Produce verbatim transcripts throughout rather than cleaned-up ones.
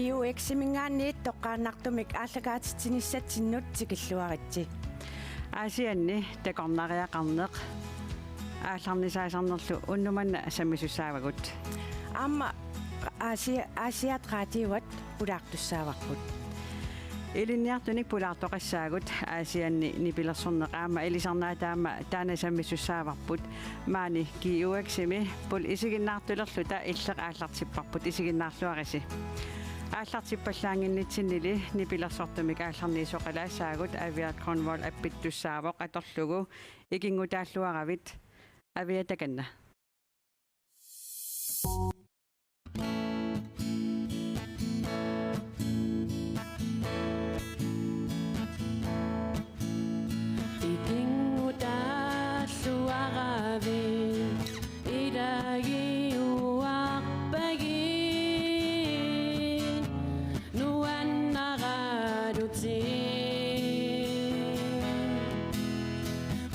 G U X-iminngaanniit toqqaannartumik aallakaatitsinissatsinnut tikilluaritsi. Aasianni takornariaqarneq aallarnisaasarnerlu unnuk manna sammisussaavagut. Aamma Aasia-, Aasiaat raatiuat pulaartussaavarput. Ilinniartunik pulaartoqassaagut Aasianni nipilersorneq aamma ilisarnaat aamma taanna sammisussaavarput. Maani G U X-imi pul isiginnaartulerluta illeq aallartipparput, isiginnaarluarisi. Aallartippallaannginnitsinnili nipilersortumik aallarniisoqalaassaagut. Aviat Grønvold appittussaavoq atorlugu ikinngutaalluaravit. Aviat, takanna. Ikinngutaalluaravit, ilagiuarpagit nuannaralutit.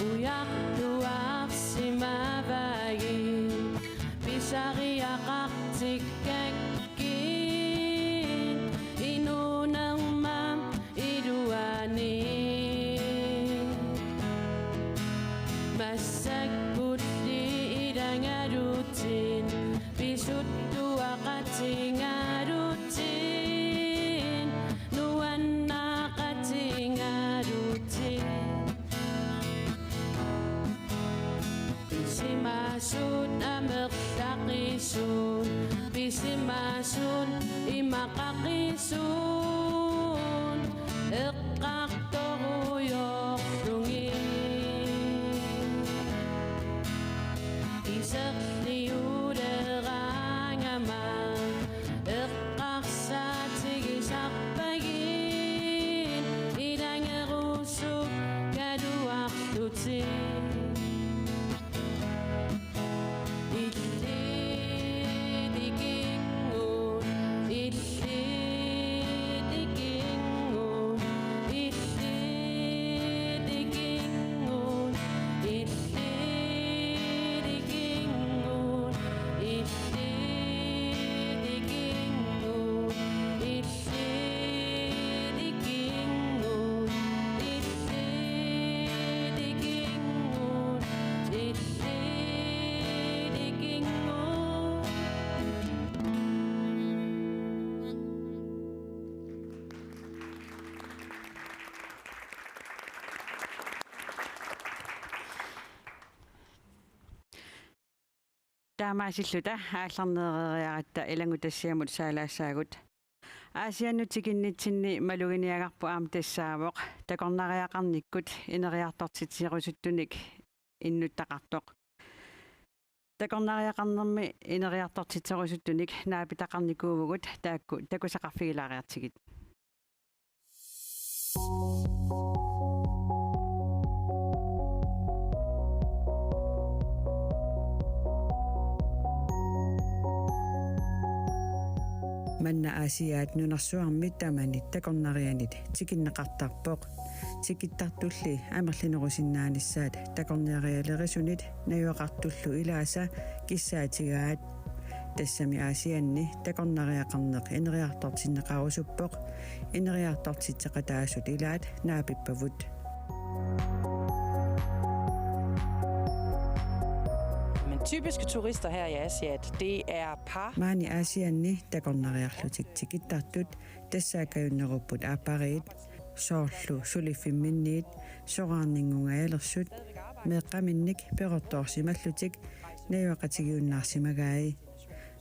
Ujarluarsimavagit pisariaqartikkakkit inuunerma iluani. Massakkulli ilagalutit pisuttuaqatigalutit nuannaqatigalutit. Pisimasut amerlaqisut, pisimasut imaqaqisut, eqqartorujoorlugit. Iserliuleraangama eqqarsaatigisarpagit ilagerusukkaluarlutit. Illit ikinnguit, illit ikinnguit, illit ikinnguit, illit ikinnguit, illit ikinnguit, illit ikinnguit, illit ikinnguit, illit ikinnguit. Taamaasilluta aallarneereeriaratta ilanngutassiamut saalaassaagut. Aasiannut tikinnitsinni maluginiagarput aamma tassaavoq takornariaqarnikkut ineriartortitserusuttunik innuttaqartoq. Takornariaqarnermi ineriartortitserusuttunik naapitaqarnikuuvugut, taakku takusaqarfigilaariartigit. Manna Aasiaat nunarsuarmi tamanit takornarianit tikinneqartarpoq. Tikittartulli amerlanerusinnaanissaat takornarialerisunit najugaqartullu ilaasa kissaatigaat. Tassami Aasianni takornariaqarneq ineriartortinneqarusuppoq. Ineriartortitseqataasut ilaat naapippavut. Men typiske turister her i Aasiaat, det er par. Maani Aasianni takornariarlutik tikittartut tassaakajunnerupput aappariit, soorlu suliffimminniit soraarninngungaalersut, meeqqaminnik perortoorsimallutik najugaqatigiunnaarsimagai.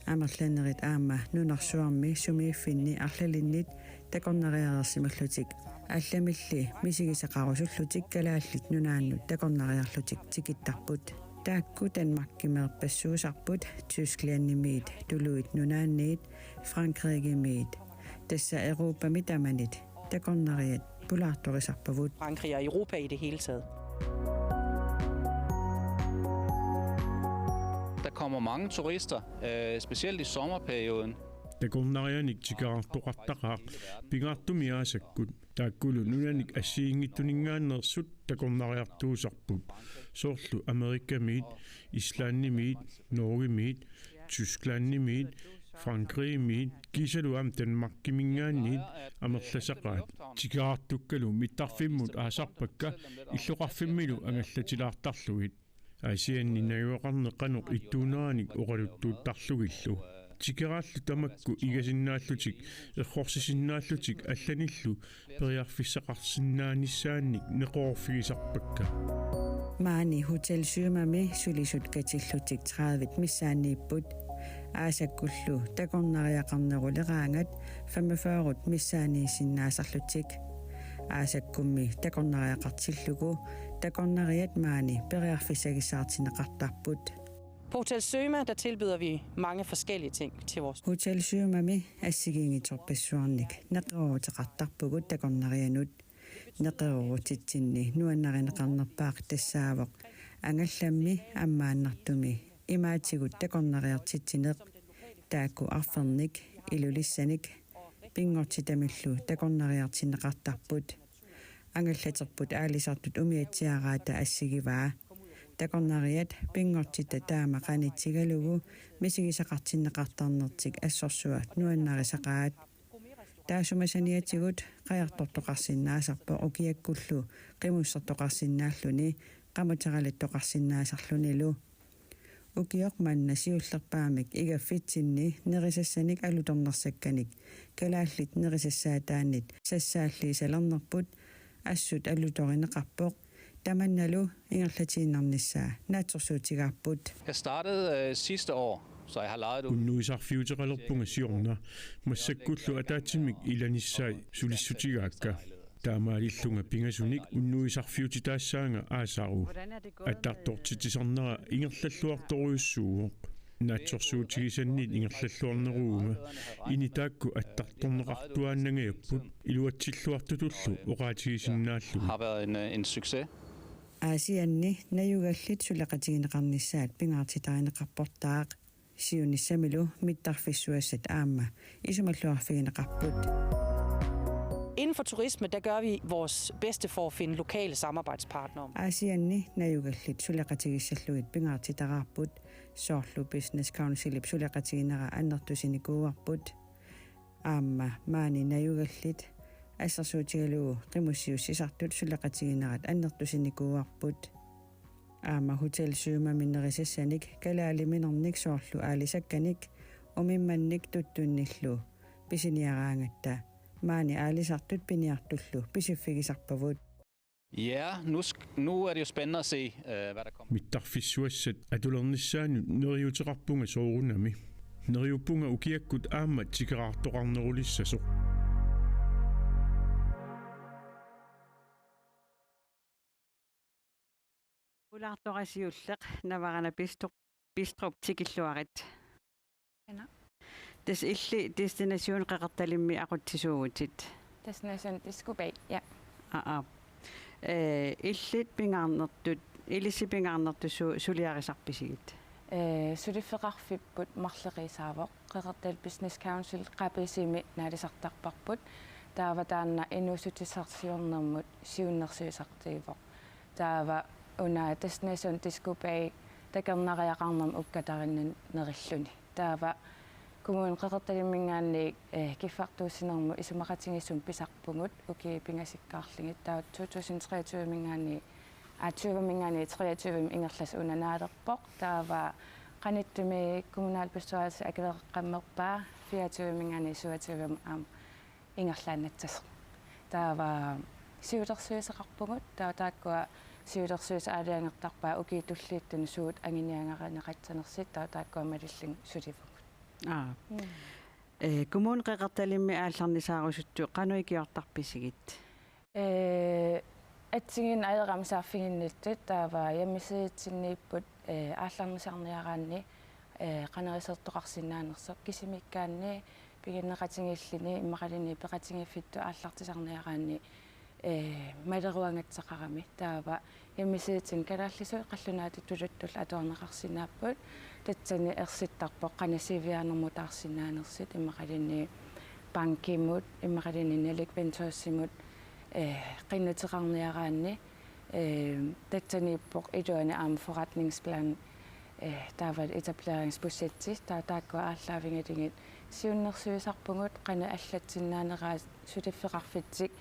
Amerlanerit aamma nunarsuarmi sumiiffinni arlalinnit takornariareersimallutik, allamilli misigisaqarusullutik Kalaallit Nunaannut takornariarlutik tikittarput. Taakku Danmarkimeerpassuusarput, Tysklandimiit, Tuluit Nunaanniit, Frankrigimiit. Tassa Europami tamanit takornariat pulaartorisarpavut. Frankrig og Europa i det hele taget. Der kommer mange turister, øh, specielt i sommerperioden. Takornarianik tikeraartoqartaqaaq pingaartumik aasakkut, taakkulu nunanik assigiinngitsuninngaanneersut takornariartuusarput, soorlu Amerikamiit, Islandimiit, Norgemiit, Tysklandimiit, Frankrigimiit kiisalu aamma Danmarkiminngaanniit amerlasaqaat. Tikeraartukkalu mittarfimmut aasarpakka illoqarfimmilu angallatilaartarlugit. Aasianni najugaqarneq qanoq ittuuneranik oqaluttuuttarlugillu. Tikeraallu tamakku igasinnaallutik, errorsisinnaallutik allanillu periarfissaqarsinnaanissaannik neqeroorfigisarpakka. Maani Hotel Symami sulisut katillutik tredive missaanniipput. Aasakkullu takornariaqarneruleraangat femogfyrre missaaniissinnaasarlutik. Aasakkummi takornariaqartillugu takornariat maani periarfissagissaartinneqartarput. På Hotel Søma, der tilbyder vi mange forskellige ting til vores Hotel Symami assigiinngitsorpassuarnik neqerooruteqartarpugut takornarianut. Neqeroorutitsinni nuannarineqarnerpaaq tassaavoq angallammi ammaannartumi imaatigut takornariartitsineq, taakku arfernik, Ilulissanik, pinngortitamillu takornariartinneqartarput. Angallaterput aalisartut umiatsiaraata assigivaa. Takornariat pinngortitaq taama qanitsigalugu misigisaqartinneqartarnertik assorsuaq nuannarisaqaat. Taassuma saniatigut qajartortoqarsinnaasarpoq ukiakkullu qimussertoqarsinnaalluni, qamuteralittoqarsinnaasarlunilu. Ukioq manna siullerpaamik igaffitsinni nerisassanik alutornersakkanik kalaallit nerisassaataannit sassaalliisalernerput assut alutorineqarpoq. Tamannalu ingerlatiinnarnissaa naatsorsuutigaarput. Jeg startede øh, sidste år, så jeg har lejet det ud. Unnuisarfiuteqalerpunga siorna, massakkullu ataatsimik ilanissaat sulissutigaakka. Taamaalillunga pingasunik unnuisarfiutitaassaanga aasaru. Attartortitsisarnera ingerlalluartorujussuuvoq. Naatsorsuutigisannit ingerlalluarneruunga, ini taakku attartorneqartuaannangajapput, iluatsilluartutullu oqaatigisinnaallugit. Har været en, øh, en succes. Aasianni najugallit suleqatigineqarnissaat pingaartitarineqarportaaq. Siunissamilu mittarfissuassat aamma isumalluarfigineqarput. Inden for turisme, der gør vi vores bedste for at finde lokale samarbejdspartnere. Aasianni najugallit suleqatigissallugit pingaartitaraarput, soorlu Business Councilip suleqatiginera annertusinikuuarput. Aamma maani najugallit assersuutigalugu qimussiussisartut suleqatiginerat annertusinikuuarput. Aamma Hotel Symami nerisassanik kalaaliminernik soorlu aalisakkanik umimmannik tuttunnillu pisiniaraangatta maani aalisartut piniartullu pisiffigisarpavut. Ja, nu, sk- nu er det jo spændende at se, øh, hvad der kommer. Mittarfissuassat atulernissaannut neriuteqarpunga soorunami. Neriuppunga ukiakkut aamma tikeraartoqarnerulissasoq. Ulaartora siulleq Navarana Bistro-, Bistrup, tikilluarit. Aana. Tassa illit Destination Qeqertalimmi aqutsisuuvutit. Destination Disco Bay, ja. Aa. Ee, illit pingaarnertut, ilissi pingaarnertut su-, suliarisarpisigit? Ee, suliffeqarfipput marleqiisaavoq, Qeqertalik Business Council qapisimi naalisartarparput. Taava taanna inuussutissarsiornermut siunnersuisartuuvoq. Taava una Destination Disco Bay takornariaqarnermut ukkatarinnerilluni. Taava Kommune Qeqertalimminngaanniit, eh, kiffartuussinermut isumaqatigiissumik pisarpugut ukiut pingasikkaarlugit. Taava to tusind treogtyve-minngaanniit, aa, tyve-minngaanniit treogtyve-mi ingerlasoq una naalerpoq. Taava qanittumi kommunalbestyrelse akuereqqammerpaa, fireogtyve-minngaanniit syvogtyve-mi aamma ingerlaannassasoq. Taava siulersuisoqarpugut, taava taakkua siulersuisut aalajangertarpaat ukiut tulliuttuni suut anguniagarineqassanersut, taava taakkua malillugit sulivugut. Aa. Mm. Ee, Kommune Qeqertalimmi aallarnisaarusuttut qanoq ikiortarpisigit? Ee, assigiinneq ajorami saaffiginnittut, taava hjemmesidetsinniipput, ee, aallarnisarniaraanni, ee, qanoq isertoqarsinnaanersoq, kisimiikkaanni piginneqatigiilluni immaqaluunniit peqatigiiffittut aallartisarniaraanni, ee, maleruagassaqarami. Taava hjemmesidetsinni kalaallisut qallunaatut tuluttullu atuarneqarsinnaapput. Tassani ersittarpoq qanoq siviaanermutaarsinnaanersut, immaqaluunniit bankimut, immaqaluunniit Nalik Venturesimut, ee, qinnuteqarniaraanni, ee, tassaniippoq iluani aamma forretningsplan, Eh, taava etableringsbudgetti, taava taakkua aallaavigalugit siunnersuisarpugut qanoq allatsinnaaneraat suliffeqarfitsik,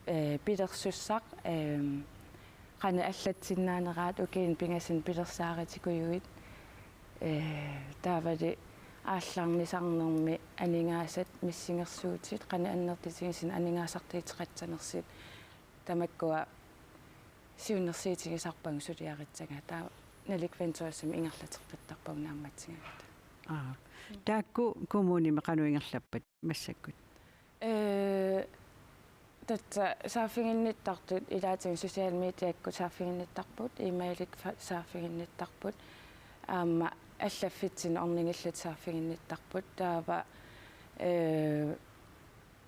eh, pilersussaq, ehm, qanoq allatsinnaaneraat ukiuni pingasuni pilersaarutikkujuit, eh, taavalu aallarnisarnermi aningaasat missingersuutit, qanoq annertutigisut aningaasartuuteqassanersut, tamakkua siunnersuutigisarpagut suliarissagut, taava Nalik Venturesimi ingerlateqqittarpagut naammassigaangat. Aa. Taakku kommunimi qanoq ingerlappat massakkut? Eh, tassa saaffiginnittartut ilaatigut social mediakkut saaffiginnittarput, e-mailikkut fa-, saaffiginnittarput, aamma allaffitsinni ornigullutik saaffiginnittarput, taava, eh,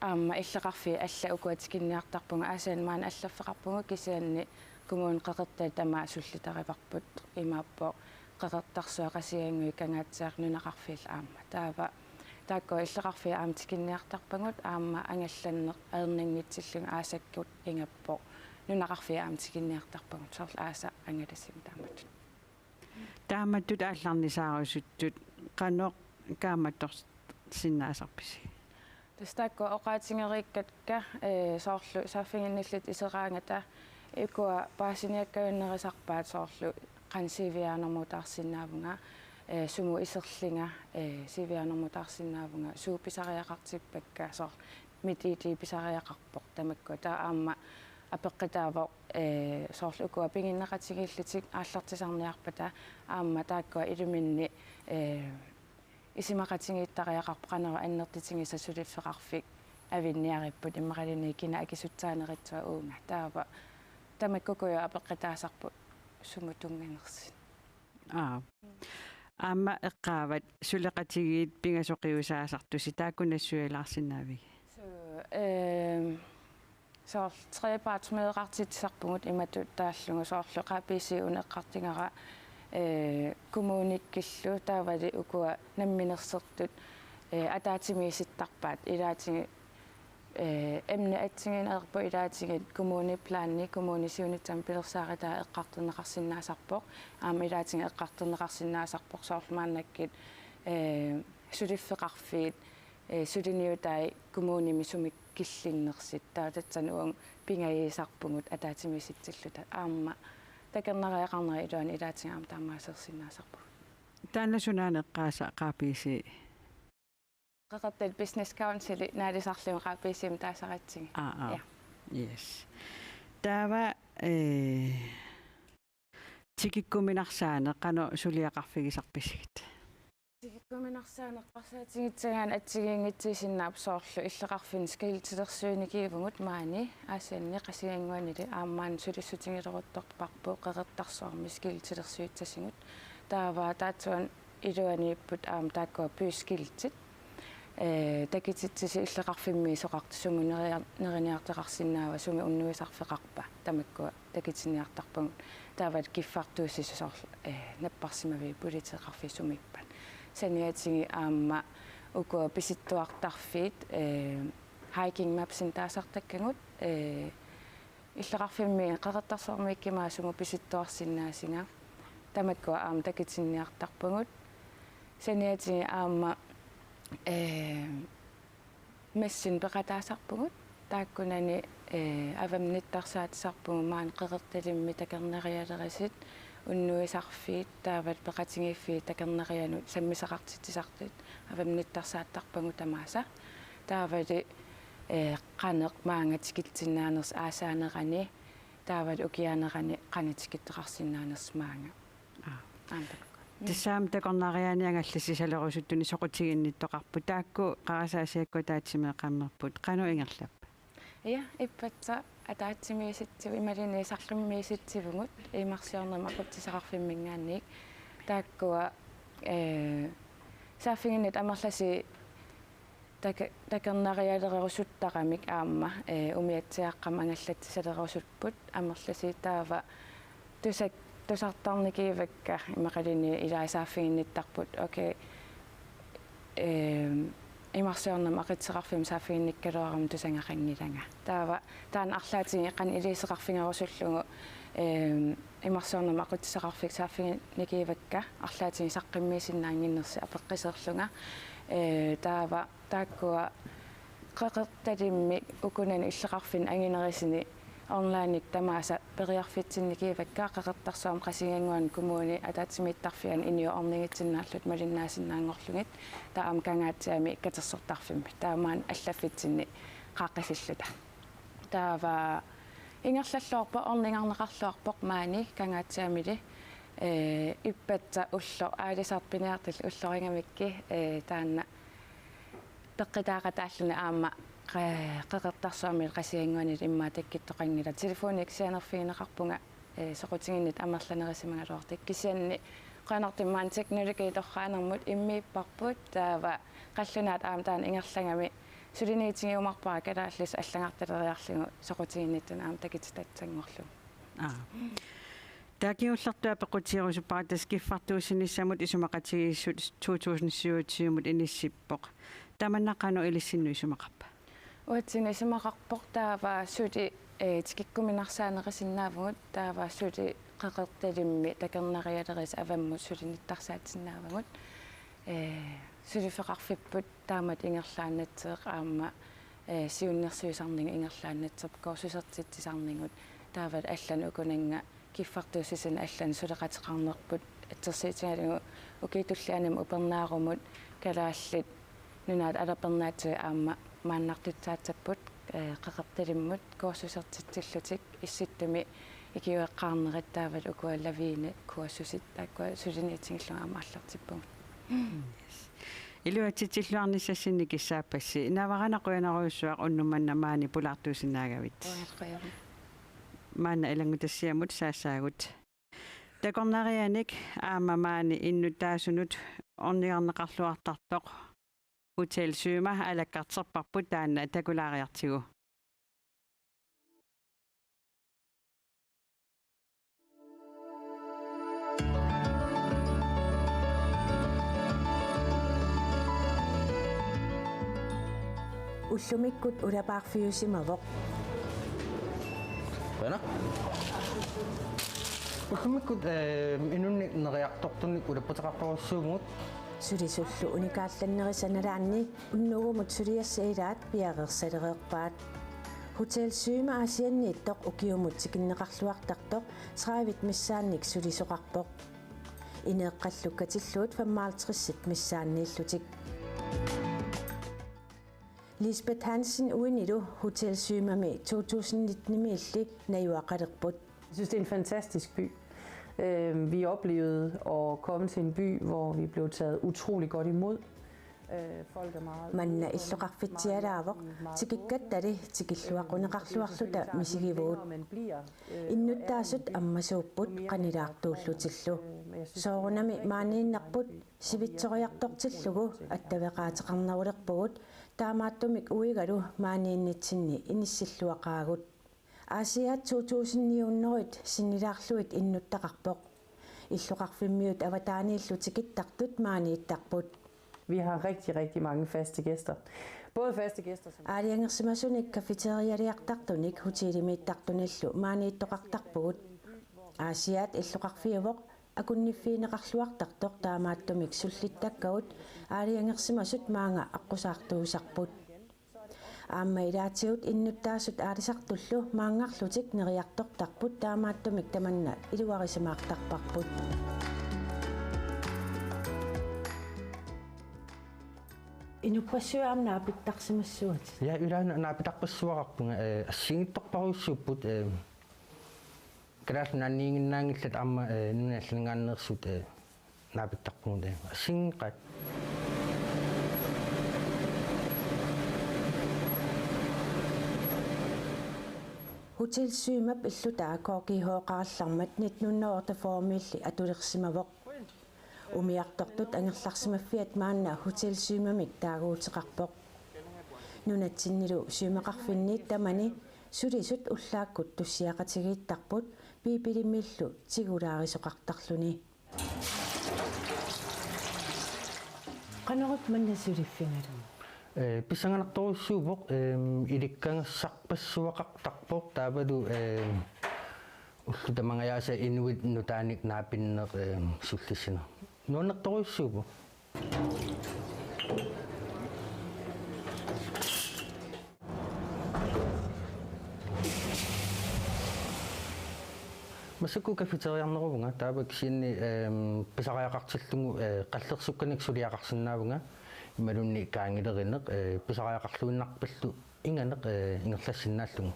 aamma illoqarfiit allat ukua tikinniartarpagut, aasiit maani allaffeqarpugut, kisianni Kommunip Qeqertalik tamaat sullitarivarput, imaappoq Qeqertarsuaq, Qasigiannguit, Kangaatsiaq, nunaqarfiillu aamma. Taava taakkua illoqarfiit aamma tikinniartarpagut, aamma angallanneq ajornanngitsullugu aasakkut ingappoq nunaqarfiit aamma tikinniartarpagut, soorlu aasaq angalasumi taamatut. Taamatut aallarnisaarusuttut qanoq kaammattorsinnaasarpisi? Tassa taakkua oqaatigereerakku, eh, soorlu saaffiginnillutik iseraangata ukua paasiniakkajunnerusarpaat, soorlu qanoq C V-anormutaarsinnaavunga, eh, sumut iserlunga, eh, C V-anormutaarsinnaavunga, suut pisariaqartippakka, soorlu MitID pisariaqarpoq tamakkua. Taava aamma apeqqutaavoq, eh, soorlu ukua piginneqatigiillutik aallartisarniarpata, aamma taakkua iluminni, eh, isumaqatigiittariaqarpoq qanoq annertutigisat suliffeqarfik avinniaripput, imaluunniit kina akisussaanerutsigit uunga. Taava tamakkuupput apeqqutaasarput sumut tunnganersut. Aa. Aamma eqqaavat suleqatigiit pingasoqiusaasartusi, taakku nassuialaarsinnaavigit? So, ehm, soorlu trepartsmødeqartitsisarpugut imatut taallugu, soorlu Q B C una eqqartugara, eh, kommunikkullu taavalu ukua namminersortut, eh, ataatsimiisittarpaat, ilaatigut, eh, emne assigiinneq ajorpoq, ilaatigut kommuneplani kommunip siunissami pilersaarutaa eqqartorneqarsinnaasarpoq, aamma ilaatigut eqqartorneqarsinnaasarpoq soorlu maannakkut, eh, suliffeqarfiit, eh, suliniutai kommunimi sumik killinnersut, taava tassani uagut pingajuusarpugut ataatsimiisitsilluta, aamma takornariaqarneri iluanni ilaatigut aamma taamaaseersinnaasarpugut. Taanna sunaana eqqaasa, Q B C? Qeqertalik Business Councili naalisarlugu Q B C-mik taasaratsigit. Aa, aa. Ja. Yes. Taava, eh, tikikkuminarsaaneq qanoq suliaqarfigisarpisigit? Tikikkuminarsaaneq eqqarsaatigissagaanni assigiinngitsuusinnaapput, soorlu illoqarfinni skiltilersuinikivugut maani Aasianni Qasigiannguanili, aamma maani sulissutigileruttorparput Qeqertarsuarmi skiltilersuissasugut. Taava taatsuan iluaniipput aamma taakkua byskiltit, eh, takutitsisut illoqarfimmiisoqartut, sumut neria-, neriniartoqarsinnaava, sumik unnuisarfeqarpa, tamakkua takutinniartarpagut. Taava kiffartuussisut soorlu, eh, napparsimaviit, politeeqarfiit sumiippat. Saniatigut aamma ukua pisittuartarfiit, eh, hiking mapsinik taasartakkagut, eh, illoqarfimmi Qeqertarsuarmiikkumaasumut pisittuarsinnaasugut, tamakkua aamma takutinniartarpagut. Saniatigut aamma, eh, messenger peqataasarpugut. Taakkunani, eh, avammut nittarsaatisarpugut maani Qeqertalimmi takornarialerisut, unnuisarfiit, taavalu peqatigiiffiit takornarianut sammisaqartitsisartut avammut nittarsaattarpagut tamaasa. Taavalu, eh, qanoq maanga tikillusinnaanersoq aasaanerani, taavalu ukiaanerani qanoq tikittoqarsinnaanersoq maanga. Aa. Aamma tamakku. Mm. Tassami takornariaani angallassisalerusuttuni soqutiginnittoqarput. Taakku qarasaasiakkut ataatsimeeqqammerput. Qanoq ingerlappat? Ja, ippassaq ataatsimiisitsivugut, imaluunniit sarlimmiisitsivugut, imarsiornermi aqutsisaqarfimminngaanniit. Taakkua, eh, saaffiginnittut amerlasuut tak-, takornarialerusuttaramik aamma, eh, umiatsiaaqqamik angallassisalerusupput amerlasuut, taava tusak-, tusartarnikivakka imaluunniit ilaat saaffiginnittarput, okay, ehm, imarsiornermut aqutsisoqarfimmik saaffiginnikkaluaruma tusagaqanngilanga. Taava taanna arlaatigut qanoq iliuuseqarfigerusullugu, ehm, imarsiornermut aqutsisoqarfik saaffiginnikkuivakka arlaatigut saqqummiusinnaannginnersut apeqquserlunga. Eh, taava taakkua qeqertalimmik ukunani illoqarfinni anginerusuni online-ikkut tamaasa periarfitsinnikkuivakka Qeqertarsuarmi Qasigiannguani kommuni ataatsimiittarfiani inuit ornigitsinnaallutik malinnaasinnaanngorlugit, taava aamma Kangaatsiami katersortarfimmi. Taava maani allaffitsinni qaaqqussilluta. Taava ingerlalluarpoq, ornigarneqarluarpoq maani Kangaatsiamili, eh, ippassaq ulloq aalisartut piniartullu ullorigamikku, eh, taanna peqqutaaqataalluni aamma qe-, Qeqertarsuarmilu Qasigiannguanilu immaqa takkuttoqanngilaq. Telefoni kisianni sianerfigineqarpunga, eh, soqutiginnittut amerlanerusimagaluartut. Kisianni qujanartumik maani teknologi torraanermut immiipparput, taava qallunaatut aamma taanna ingerlagami suliniutigiumaarpara kalaallisut allagartaleriarlugu soqutiginnittut aamma takutitassanngorlugu. Aa. Taava kingullertut apeqqutigerusuppara tassa kiffartuussinissamut isumaqatigiissut to tusind syvogtyve-mut inissippoq. Tamanna qanoq ilissinnut isumaqarpa? Uatsinnut isumaqarpoq taava suli, eh, tikikkuminarsaanerusinnaavugut, taava suli qeqertalimmik takornarialerusoq avammut suli nittarsaatissinnaavugut. Eh, suliffeqarfipput taamatut ingerlaannassaaq aamma, eh, siunnersuisarnigut ingerlaannassapput, kursusertitsisarnigut, taavalu allanut ukunannga kiffartuussisunut allanut suleqateqarnerput, assersuutigalugu ukiut tulliani aamma upernaarumut Kalaallit Nunaata aalapernaatsuit aamma maannartussaassapput, eh, qeqertalimmut kursusertitsillutik, Issittumi ikiueqqaarnerit taavalu ukua lavinekursusit taakkua suliniutigillugit aamma aallartippugut. Iluatsitsilluarnissassinnik kissaappassi. Navarana qujanarujussuaq unnuk manna maani pulaartuusinnaagavit. Qujanaq. Maanna ilanngutassiamut saassaagut. Takornarianik aamma maani innuttaasunut ornigarneqarluartartoq Hotel Syma alakkarterparput, taanna takulaariartigu. Ullumikkut ulapaarfiusimavoq. Qujanaq. Ullumikkut, eh, inunnik neriartortunik ulapputeqartorujussuuvugut. Sulisullu unikaallannerisa nalaanni unnugumut suliassat ilaat piareersalereerpaat. Hotel Syma Aasianniittoq ukiumut tikinneqarluartartoq tredive missaannik sulisoqarpoq. Ineeqqallu katillugit femoghalvtreds missaanniillutik. Lisbeth Hansen Uinilu Hotel Symami to tusind nitten-imiilli najugaqalerput. Jeg synes, det er en fantastisk by. Øh, vi oplevede at komme til en by, hvor vi blev taget utrolig godt imod. Øh, folk er meget... Manna illoqarfitsialaavoq, tikikkattali tikilluaqquneqarluarluta misigivugut. Innuttaasut ammasuupput qanilaartuullutillu. Soorunami maaniinnarput sivitsoriartortillugu attaveqaateqarnerulerpugut, taamaattumik uigalu maaniinnitsinni inissilluaqaagut. Aasiaat to tusind ni hundrede sinnilaarlugit innuttaqarpoq. Illoqarfimmiut avataaniillu tikittartut maaniittarput. Vi har rigtig, rigtig mange faste gæster. Både faste gæster, som... Aalajangersimasunik cafeterialiartartunik hotelimiittartunillu maaniittoqartarpugut. Aasiaat illoqarfiuvoq akunniffigineqarluartartoq, taamaattumik sullittakkagut aalajangersimasut maanga aqqusaartuusarput. Aamma ilaatigut innuttaasut aalisartullu maanngarlutik neriartortarput, taamaattumik tamanna iluarisimaartarparput. Inuppassuit aamma naapittarsimassuutit? Ja, ila na-, naapittarpassuaqarpunga, eh, assigiinngitsorpassuupput, eh, Kalaallit Nunaanniiginnaanngillat aamma, eh, nunat allanngaanneersut, eh, naapittarpugut, eh, assigiinngeqaat. Hotel Symap illutaa K G H-qarallarmat nitten hundrede otteogfyrre-miilli atulersimavoq. Umiartortut angerlarsimaffiat maanna Hotel Symamik taaguuteqarpoq. Nunatsinnilu Symaqarfinni tamani sulisut ullaakkut tussiaqatigiittarput Biibilimillu tigulaarisoqartarluni. Qanoruna manna suliffigalugu? Ee, pissanganartorujussuuvoq, eem, ilikkagasarpassuaqartarpoq taavalu, eem, ullut tamangajaasa inuit nutaanik naapinneq, eem, sullissineq. Nuannertorujussuuvoq. Massakkut cafeteriarneruvunga, taava kisianni, eem, pisariaqartillugu, ee, qallersukkanik suliaqarsinnaavunga, imaluunniit kaangilerineq, ee, pisariaqarluinnarpallu inganeq, ee, ingerlassinnaallugu.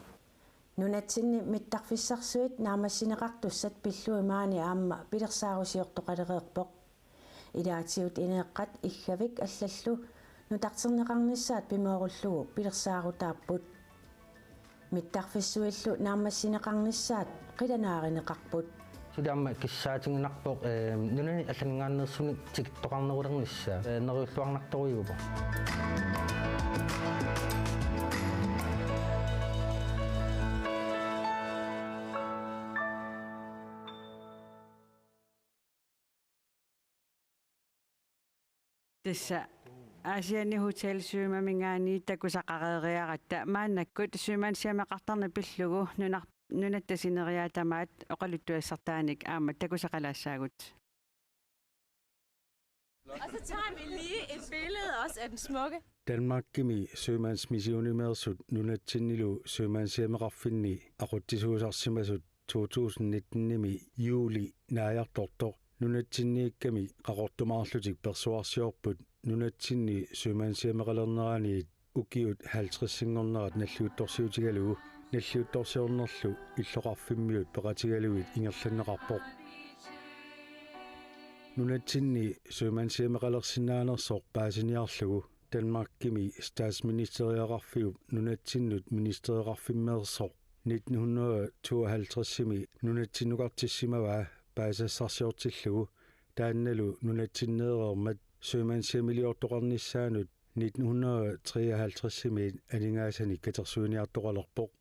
Nunatsinni mittarfissarsuit naammassineqartussat pillugit maani aamma pilersaarusiortoqalereerpoq. Ilaatigut ineeqqat Iggavik allallu nutarterneqarnissaat pimoorullugu pilersaarutaapput. Mittarfissuillu naammassineqarnissaat qilanaarineqarput. Suli aamma kissaatiginarpoq, ee, nunani allanngaanneersunik tikittoqarnerulernissaa, ee, neriulluarnartorujuuvoq. Tassa Aasianni Hotel Symaminngaanniit takusaqareeriaratta maannakkut sømandshjemmeqartarneq pillugu nunar-, nunatta sineriak tamaat oqaluttuassartaanik aamma takusaqalaassaagut. Og så tager vi lige et billede også af den smukke. Danmarkimi sømandsmissionimeersut nunatsinnilu sømandshjemmeqarfinni aqutsisuusarsimasut to tusind nitten-imi juuli naajartortoq nunatsinniikkami qaqortumaarlutik persuarsiorput nunatsinni sømandshjemmeqalerneraniit ukiut halvtredsinngornerat nalliuttorsiutigalugu, nalliuttorsiornerlu illoqarfimmiut peqatigalugit ingerlanneqarpoq. Nunatsinni sømandshjemmeqalersinnaanersoq paasiniarlugu Danmarkimi statsministeriaqarfiup nunatsinnut ministereqarfimmeersoq nitten hundrede tooghalvtredsimi nunatsinnukartissimavaa paasassarsiortillugu, taannalu nunatsinneereermat sømandshjemmeliortoqarnissaanut nitten hundrede treoghalvtredsimiit aningaasanik katersuiniartoqalerpoq.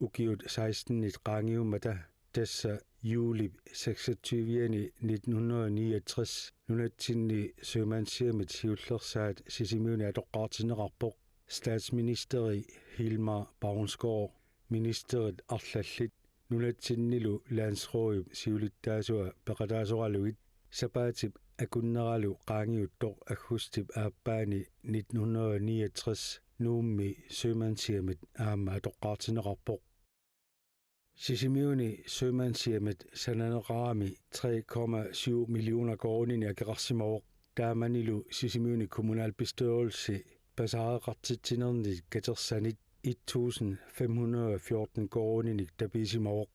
Ukiut sekstenit qaangiummata, tassa juulip seksogtyve-ani nitten hundrede niogtres, nunatsinni sømandshjemmit siullersaat Sisimiuni atoqqaartinneqarpoq. Statsministeri Hilmar Baunsgaard, ministerit arlallit, nunatsinnilu landsrådip siulittaasua peqataasoralugit, sapaatip akunneralu qaangiuttoq aggustip aappaani nitten hundrede niogtres Nuummi sømandshjemmit aamma atoqqaartinneqarpoq. Sisimiuni sømandshjemmit sananeqarami tre komma syv millioner koruuninik akeqarsimavoq. Taamanilu Sisimiuni kommunalbestyrelsi pasaareqartitsinernik katersanit et tusind fem hundrede fjorten koruuninik tapiisimavoq.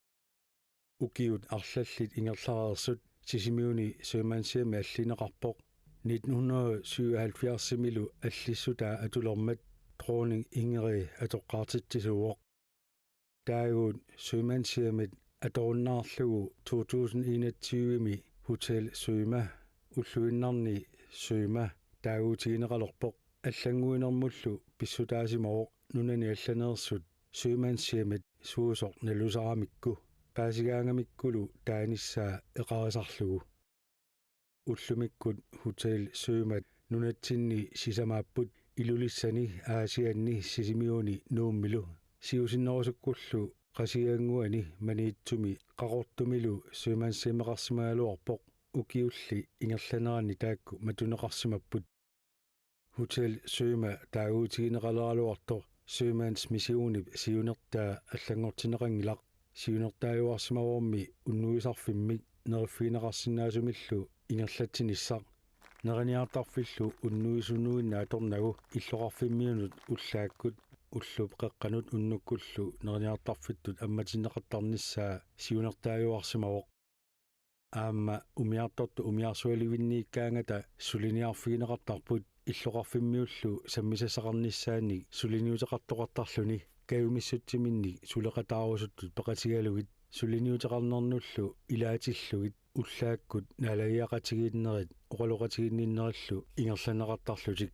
Ukiut arlallit ingerlareersut Sisimiuni sømandshjemmi allineqarpoq. Nitten hundrede syvoghalvfjerdsimilu allissutaa atulermat Dronning Ingrid atoqqaartitsisuuvoq. Taaguut sømandshjemmit atorunnaarlugu to tusind enogtyve-mi Hotel Søma, ulluinnarni Søma, taaguutigineqalerpoq. Allannguinermullu pissutaasimavoq nunani allaneersut sømandshjemmit suusoq nalusaramikku, paasigaangamikkulu taanissaa eqarisarlugu. Ullumikkut Hotel Sømat nunatsinni sisamaapput, Ilulissani, Aasianni, Sisimiuni Nuummilu. Siusinnerusukkullu Qasigiannguani, Maniitsumi Qaqortumilu sømandshjemmeqarsimagaluarpoq, ukiulli ingerlaneranni taakku matuneqarsimapput. Hotel Søma taaguutigineqaleraluartoq sømandsmissionip siunertaa allanngortinneqanngilaq. Siunertaajuarsimavormi unnuisarfimmik neriffigineqarsinnaasumillu ingerlatsinissaq. Neriniartarfillu unnuisunuinnaq atornagu illoqarfimmiunut ullaakkut ullup qeqqanut unnukkullu neriniartarfittut ammatinneqartarnissaa siunertaajuarsimavoq. Aamma umiartortut umiarsualivinniikkaangata suliniarfigineqartarput illoqarfimmiullu sammisassaqarnissaannik suliniuteqartoqartarluni, kajumissutsiminnik suleqataarusuttut peqatigalugit suliniuteqarnernullu ilaatillugit ullaakkut naalagiaqatigiinnerit oqaloqatiginninnerillu ingerlanneqartarlutik.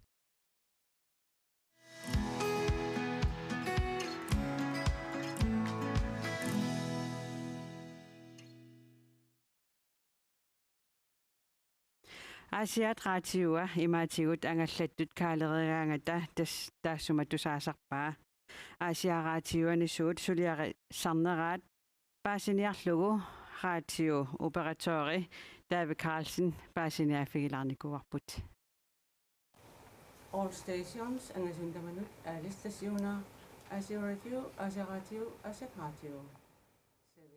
Aasiaat Raatiua imaatigut angallattut kaalerigaangata tas-, taassuma tusaasarpaa. Aasiaat Raatiuani suut suliarissarneraat paasiniarlugu raatiuoperatøri David Carlsen paasiniaaffigilaarnikuuarput. All stations, angasunik tamanut, alle stationer, Aasiaat Radio, Aasiaat Radio, Aasiaat Radio.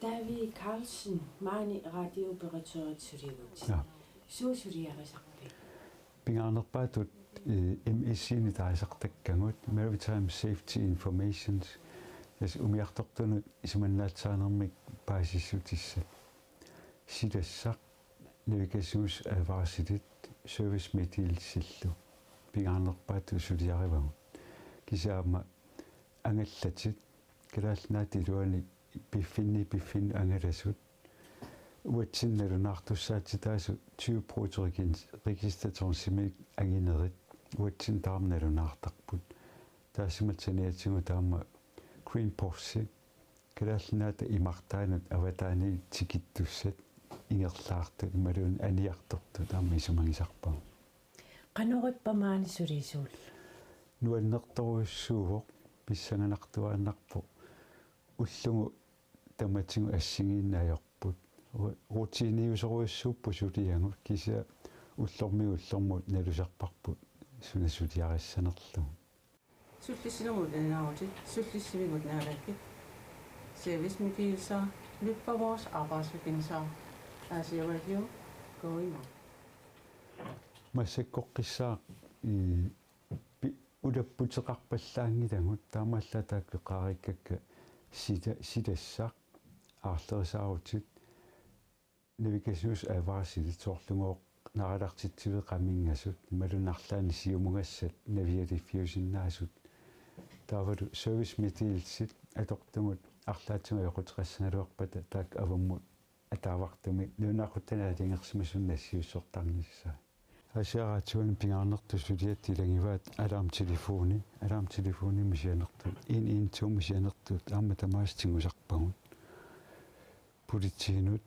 David Carlsen, maani raatiuoperatørit sulivutit. Ja. Suut suliarisarpit? Pingaarnerpaatut, eh, M S I-ni taasartakkagut, Maritime Safety Informations, tassa umiartortunut isumannaatsaanermik paasissutissat. Silassaq, navigationsadvarsilit, servicemeddelelsillu. Pingaarnerpaatut suliarivagut. Kisianni aamma angallatit, Kalaallit Nunaata iluani piffinni piffinni angalasut. Uatsinnut nalunaartussaatitaasut tyve Proto Regin-, Register Tonsimik anginerit. Uatsinnut taama nalunaartarput. Taassuma saniatigut taama Green Post-i. Kalaallit Nunaata imartaanut avataaniit tikittussat ingerlaartut imaluunniit aniartortut aamma isumagisarpagut. Qanoq ippa maani sulisuullu? Nuannertorujussuuvoq, pissanganartuaannarpoq. Ullumikkut tamatigut assigiinneq ajorput. Ru-, rutiniusorujussuupput suliagut, kisianni ullormiit ullormut nalusarparput suna suliarissanerlugu. Sullissinermut nalunaarutit, sullissivimmi naalakkit. Servicemeddelelser, nyt fra vores arbejdsbetingelser. Aasiaat Radio, go i mål. Massakkorpiaq, i, pi-, ulapputeqarpallaanngilagut, taamaallaat taakku eqqaarikkakka sila-, silassaq, aarlerisaarutit, navigationsadvarsilit, soorlugooq naralartitsiviit qaminngasut, imaluunniit arlaannik siumugassat navialiffiusinnaasut. Taavalu servicemeddelelsit atortugut arlaatigut ajoquteqassangaluarpata taakku avammut ataavartumik nalunaaquttani aalajangersimasunut nassiussortarnissaat. Aasiaat Raatiuani pingaarnertut suliassat ilagivaat alarmtelefoni, alarmtelefonimik sianertut, en en to-mik sianertut, aamma tamaasa tigusarpagut. Politiinut,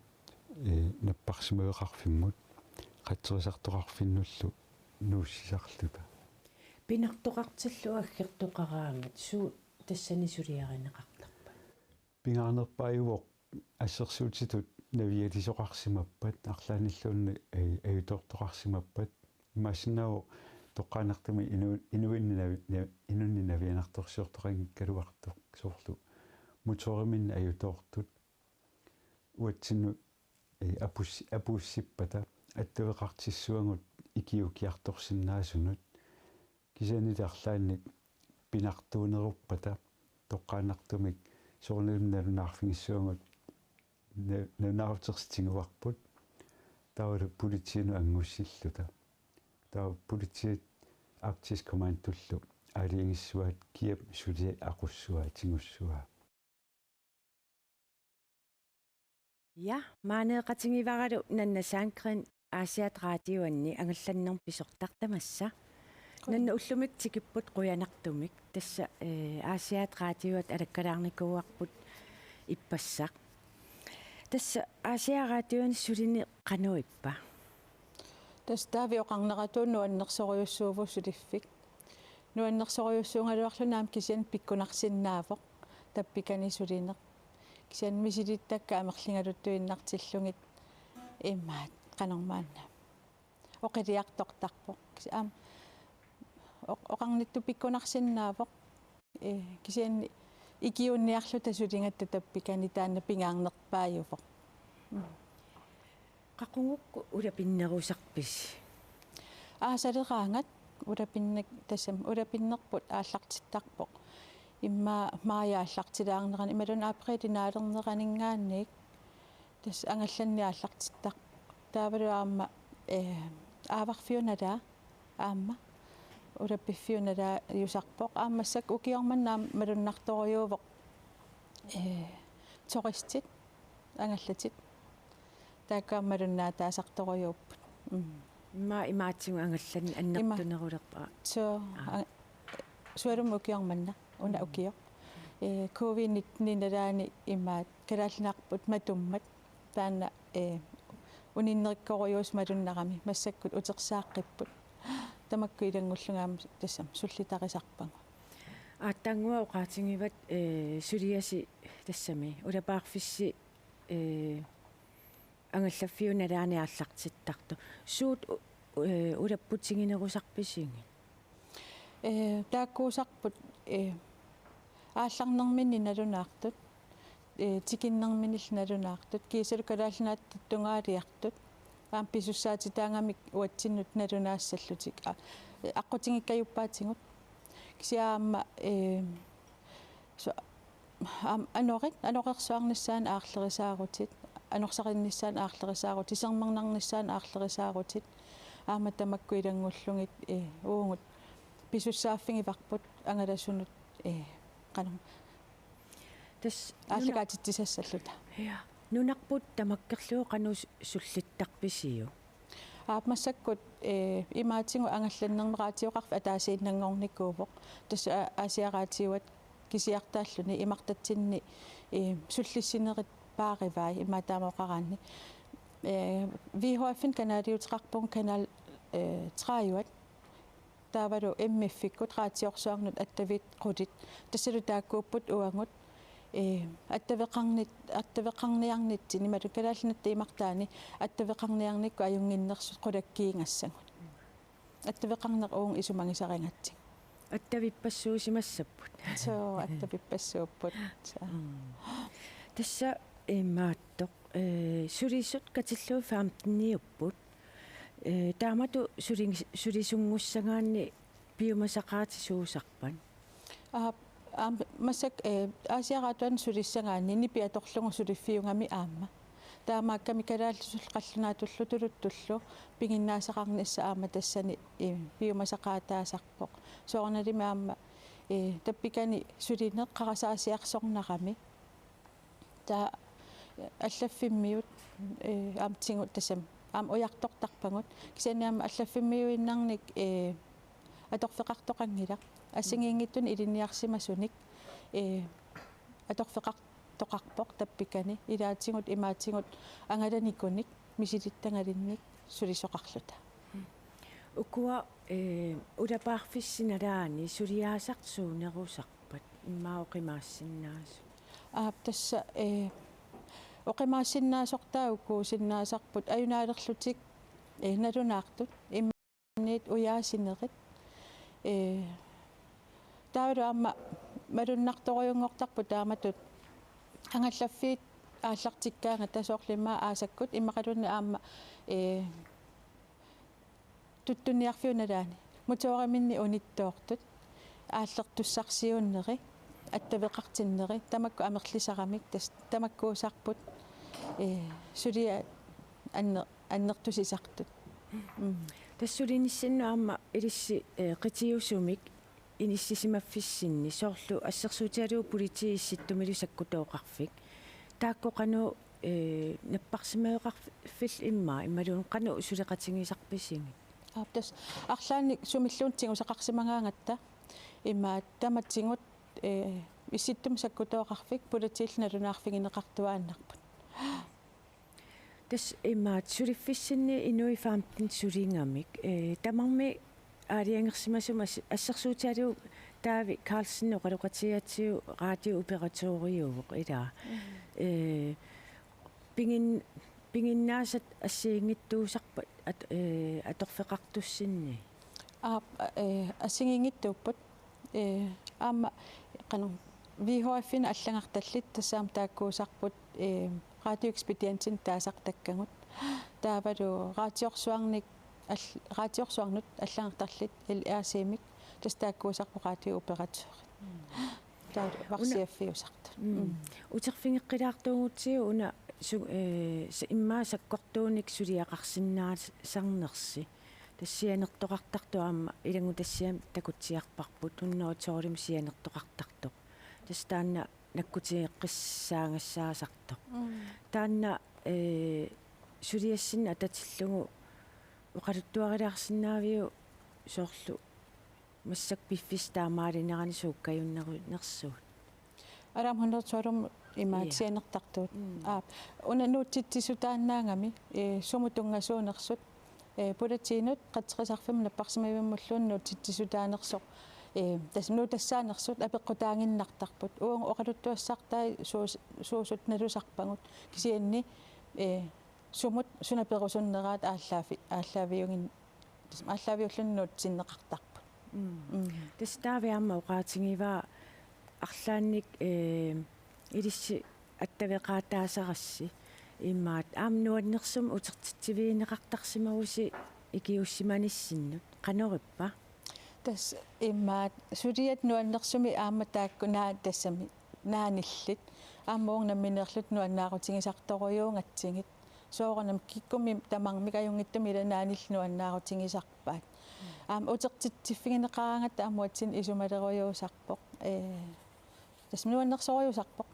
eh, napparsimaveqarfimmut, qatserisartoqarfinnullu nuussisarluta. Pinartoqartillugu aggertoqaraangat suut tassani suliarineqartarpat? Pingaarnerpaajuvoq assersuutitut navialisoqarsimappat, arlaannilluunniit, eh, ajutoortoqarsimappat, imaassinnaavoq toqqaannartumik inu-, inuinni navi-, na-, inunnik navianartorsiortoqanngikkaluartoq soorlu motoriminnik ajutoortut, uatsinnut, eh, apus-, apuussippata attaveqartissuagut ikiuukkiartorsinnaasunut, kisiannili arlaannik pinartuuneruppata toqqaannartumik soorunalimi nalunaarfigissavagut na-, nalunaarutersut tiguarput, taavalu politiinut anngussilluta. Taava politiit Arktisk Kommandollu aalajangissuaat kiap suli aqussavaa, tigussavaa. Ja, maaneeqatigivaralu Nanna Sandgreen Aasiaat Raatiuanni angallannermut pisortaq tamassa. Qujan. Nanna, ullumikkut tikipput qujanartumik. Tassa, eh, Aasiaat Raatiuata alakkalaarnikuuarput ippassaq. Tassa Aasiaat Raatiuani sulineq qanoq ippa? Tassa David oqarneratuut nuannersorujussuuvoq suliffik. Nuannersorujussuugaluarluni aamma kisianni pikkunarsinnaavoq tappikani sulineq. Kisianni misilittakkat amerligaluttuinnartillugit imaat qanormaanna. Oqiliartortarpoq. Kisi-, aamma oq-, oqarnittut pikkunarsinnaavoq. Eh, kisianni ikiuunniarluta suligatta tappikani taanna pingaarnerpaajuvoq. Mm. Qaqugukkut ulapinnerusarpisi? Aasaleraangat ulapinneq-, tassami ulapinnerput aallartittarpoq. Immaqa maajip aallartilaarnerani, imaluunniit apriilip naalerneraninngaanniit tassa angallanneq aallartittarpoq. Taavalu aamma, eh, aavarfiup nalaani aamma ulappiffiup nalaajusarpoq. Aamma massakkut ukioq manna aamma malunnartorujuuvoq, eh, turistit, angallatit. Taakku aamma malunnaataasartorujuupput. Mm. Immaqa imaatigut angallanneq annertunerulerpara. Suu, aa, a-, sualummik ukioq manna, una, mm, ukioq. Eh, covid nitten-ip nalaani imaat kalaallinarput matummat. Taanna, eh, uninnerikkorujuusut malunnarami massakkut utersaaqqippugut. Tamakku ilanngullugit aamma tassami sullitarisarpagut. Aatsaannguaq oqaatigivat, ee, suliasi tassami ulapaarfissi, ee, angallaffiup nalaani aallartittartoq. Suut u-, u-, ee, ulapputiginerusaarpisigit? Ee, taakkuusarput, ee, aallarnerminni nalunaartut, ee, tikinnerminni nalunaartut, kiisalu Kalaallit Nunaata tungaaliartut, aamma pisussaatitaagamik uatsinnut nalunaassallutik, a-, ee, aqqutigikkajuppaatigut. Kisianni aamma, ee, so-, aamma anorit, anorersuarnissaannut aarlerisaarutit, anorsarinnissaannut aarlerisaarutit, sermernarnissaannut aarlerisaarutit, aamma tamakku ilanngullugit, ee, uagut pisussaaffigivarput angalasunut, ee, qanoq. Tassa nuna-, aallakaatitsisassalluta. Ja. Nunarput tamakkerlugu qanoq su-, sullittarpisiuk? Aap, massakkut, ee, imaatigut angallannermi raatioqarfik ataasiinnanngornikuuvoq. Tassa A-, Aasiaat Raatiuat kisiartaalluni imartatsinni, ee, sullissinerit paarivai, imaattoq taama oqaraanni. Ee, V H F-inik kanaaliuteqarpugut kanal, ee, tredive-at. Taavalu M F-ikkut raatiorsuarnut attaviit qulit. Tassalu taakkuupput uagut, ee, attaveqarnit-, attaveqarniarnitsinni imaluunniit Kalaallit Nunatta imartaani attaveqarniarnikkut ajunnginnersut qulakkiigassagut. Attaveqarneq uagut isumagisarigatsigu. Attavippassuusimassapput. Soo, attavippassuupput. Soo. Mm. Tassa imaattoq, ee, sulisut katillugit femteniupput. Ee, taamatut suli-, sulisunngussaagaanni piumasaqaatisuusarpat? Aap, aamma massakkut, ee, Aasiaat Raatiuanni sulissagaanni nipi atorlugu suliffiugami aamma. Taamaakkami kalaallisut qallunaatullu tuluttullu piginnaasaqarnissaq aamma tassani, ee, piumasaqaataasarpoq. Soorunalimi aamma, ee, tappikani sulineq qarasaasiarsornarami. Taava allaffimmiut, ee, aamma tigut tassami aamma ujartortarpagut. Kisianni aamma allaffimmiuinnarnik, ee, atorfeqartoqanngilaq. Assigiinngitsunik ilinniarsimasunik, ee, atorfeqartoqarpoq tappikani. Ilaatigut imaatigut angalanikunik misilittagalinnik sulisoqarluta. Ukua, ee, ulapaarfissi nalaani suliaasartut suunerusarpat immaqa oqimaassinnaasut? Aap, tassa, ee, oqimaassinnaasortaat ukuusinnaasarput ajunaalerlutik, ee, nalunaartut, immaqa ujaasinerit. Ee, taavalu aamma malunnartorujunngortarput taamatut angallaffiit aallartikkaangatta soorlu immaqa aasakkut immaqaluunniit aamma, ee, tuttunniarfiup nalaani. Motoriminni unittoortut, aallertussarsiuunneri, attaveqartinneri, tamakku amerlisaramik, tassa tamakkuusarput, ee, suliat anner-, annertusisartut. Mm. Tassa sulinissinnut aamma ilissi, ee, qitiusumik inissisimaffissinni, soorlu assersuutigalugu politiit Issittumilu sakkutooqarfik. Taakku qanoq, ee, napparsimaveqarfillit immaqa, imaluunniit qanoq suleqatigisarpisigit? Aap, tassa arlaannik sumilluunniit tigusaqarsimagaangatta, immaqa tamatigut, ee, Issittumi sakkutooqarfik politiillu nalunaarfigineqartuaannarput. Tassa imaattoq suliffissinni inuit femten suligamik, ee, tamarmik aalajangersimasumik as-, assersuutigalugu Taavi Karlsen oqaloqatigigatsigu radiooperatøriuvoq, ilaa. Mm. Ee, pigin-, piginnaasat assigiinngitsuusarpat at-, ee, atorfeqartussinni? Aap, ee, assigiinngitsuupput. Ee, aamma qanoq V H F-inik allagartallit tassa aamma taakkuusarput, ee, radioekspedientinik taasartakkagut. Taavalu raatiorsuarnik all-, raatiorsuarnut allagartallit L R C-mik tassa taakkuusarput radiooperatørit. Mm. Taavalu una- varsiaffiusartut. Mm. Mm. Uterfigeqqilaartuugutsigu una su-, ee, sa-, immaqa sakkortuunik suliaqarsinnaasarnersi. Tassa sianertoqartartoq aamma ilanngutassiami takutsiarparput, hundrede tolvimi sianertoqartartoq. Tassa taanna nakkutigeqqissaagassaasartoq. Mm. Taanna, ee, suliassinnik atatillugu oqaluttuarilaarsinnaaviuk soorlu massakkut piffissap taamaalinerani suukkajunnerunersugut? Aamma hundrede tolvimut Imaat. Ia. Sianertartuut. Mm. Aap. Una nuutsitsissutaannaagami, ee, sumut tunngasuunersut, ee, politiinut qatserisarfimmut napparsimavimmulluunniit nuutsitsissutaanersut, ee, tassa nuutassaanersut apeqqutaaginnartarput. Uagut oqaluttuassartai suus-, suusut nalusarpagut. Kisianni, ee, sumut suna perusunneraat aallaavi-, aallaaviugin-, tassa aallaaviulluni nuutsinneqartarput. Mm. Mm. Tassa Taavi aamma oqaatigivaa arlaannik, ee, ilissi attaveqaataasarassi imaat aamma nuannersumik utertitsivigineqartarsimavusi ikiuussimanissinnut. Qanorippa? Tassa imaat suliat nuannersumik aamma taakku naa-, tassami naanillit. Aamma uagut nammineerluta nuannaarutigisartorujuugatsigit. Soorunami kikkummi tamarmik ajunngitsumik ila naanillit nuannaarutigisarpaat. Aamma utertitsiffigineqaraangatta aamma uatsinnut isumalerujuusarpoq. Ee, tassa nuannersorujuusarpoq.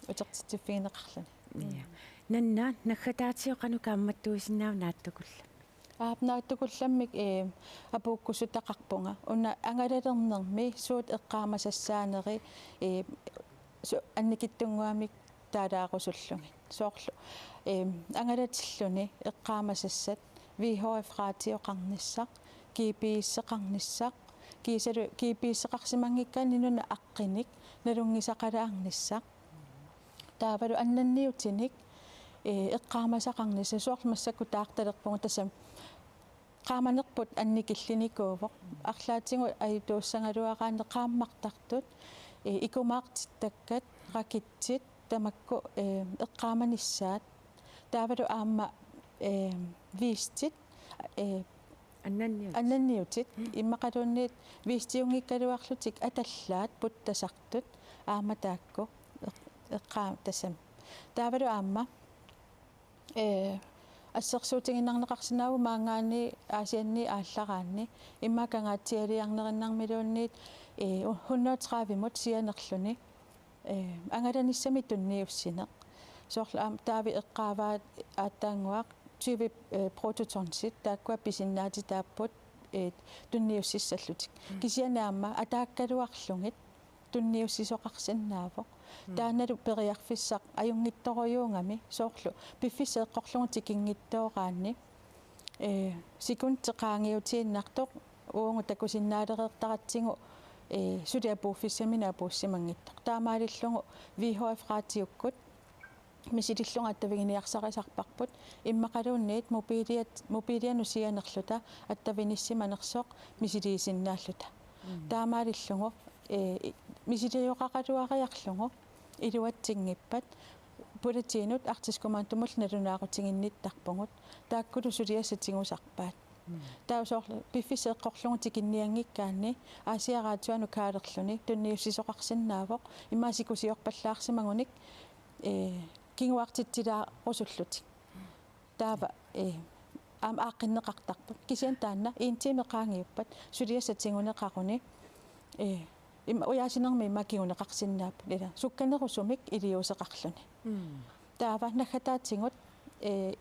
Utertitsiffigineqarluni. Ia. Nanna, naggataatigut qanoq kaammattuisinnaava naatsukullammik? Aap, naatsukullammik, ee, apuukkussutaqarpunga. Una angalalernermi suut eqqaamasassaaneri, ee, su-, annikitsunnguamik taalaarusullugit. Soorlu, ee, angalatilluni eqqaamasassat V H F-raadio qarnissaq, G P S-eqarnissaq, kiisalu G P S-eqarsimanngikkaanni nunap aqqinik nalunngisaqalaarnissaq. Taavalu annanniutinik, ee, eqqaamasaqarnissaq, soorlu massakkut taartalerpugut, tassami qaamanerput annikillinikuuvoq. Arlaatigut ajutuussagaluaraanni qaammartartut, ee, ikumaartittakkat, rakitsit, tamakku, ee, eqqaamanissaat. Taavalu aamma, ee, viistit, ee, Annanniutit. Annanniutit, mm, immaqaluunniit viistiunngikkaluarlutik atallaat puttasartut aamma taakku eq-, eqqaa-, tassami. Taavalu aamma, ee, assersuutigiinnarneqarsinnaavoq maanngaanniit Aasianniit aallaraanni, immaqa kangaatsialiarnerinnarmiluunniit, ee, hundrede og tredive-mut sianerluni, ee, angalanissami tunniussineq. Soorlu aamma Taavi eqqaavaa aatsaannguaq tyve, ee, prototonsit, taakkua pisinnaatitaapput, ee, tunniussissallutik. Mm. Kisianni aamma ataakkaluarlugit tunniussisoqarsinnaavoq. Mm. Taannalu periarfissaq ajunngitsorujuugami, soorlu piffissaq eqqorlugu tikinngitsooraanni, ee, sekundi qaangiutiinnartoq uagut takusinnaalereertaratsigu, ee, suli apuuffissaminnik apuussimanngitsoq. Taamaalillugu V H F-raatiukkut misilillugu attaviginiarsarisarparput, immaqaluunniit mobiiliat-, mobiilianut sianerluta attavinissimanersoq misiliisinnaalluta. Mm. Taamaalillugu, ee, misiliisoqaraluariarlugu iluatsinngippat politiinut Arktisk Kommandumut nalunaarutiginnittarpugut, taakkulu suliassat tigusarpaat. Mm. Taava soorlu piffissaq eqqorlugu tikinnianngikkaanni Aasiaat Raadioanut kaalerluni tunniussisoqarsinnaavoq, immaqa sikusiorpallaarsimagunik, ee, kinguartitsilaarusullutik. Taava, ee, aamma aaqqinneqartarpoq. Kisianni taanna en time qaangiuppat suliassat tiguneqaruni, ee, imma ujaasinermi immaqa kinguneqarsinnaapput, ila sukkanerusumik iliuuseqarluni. Mm. Taava naggataatigut, ee,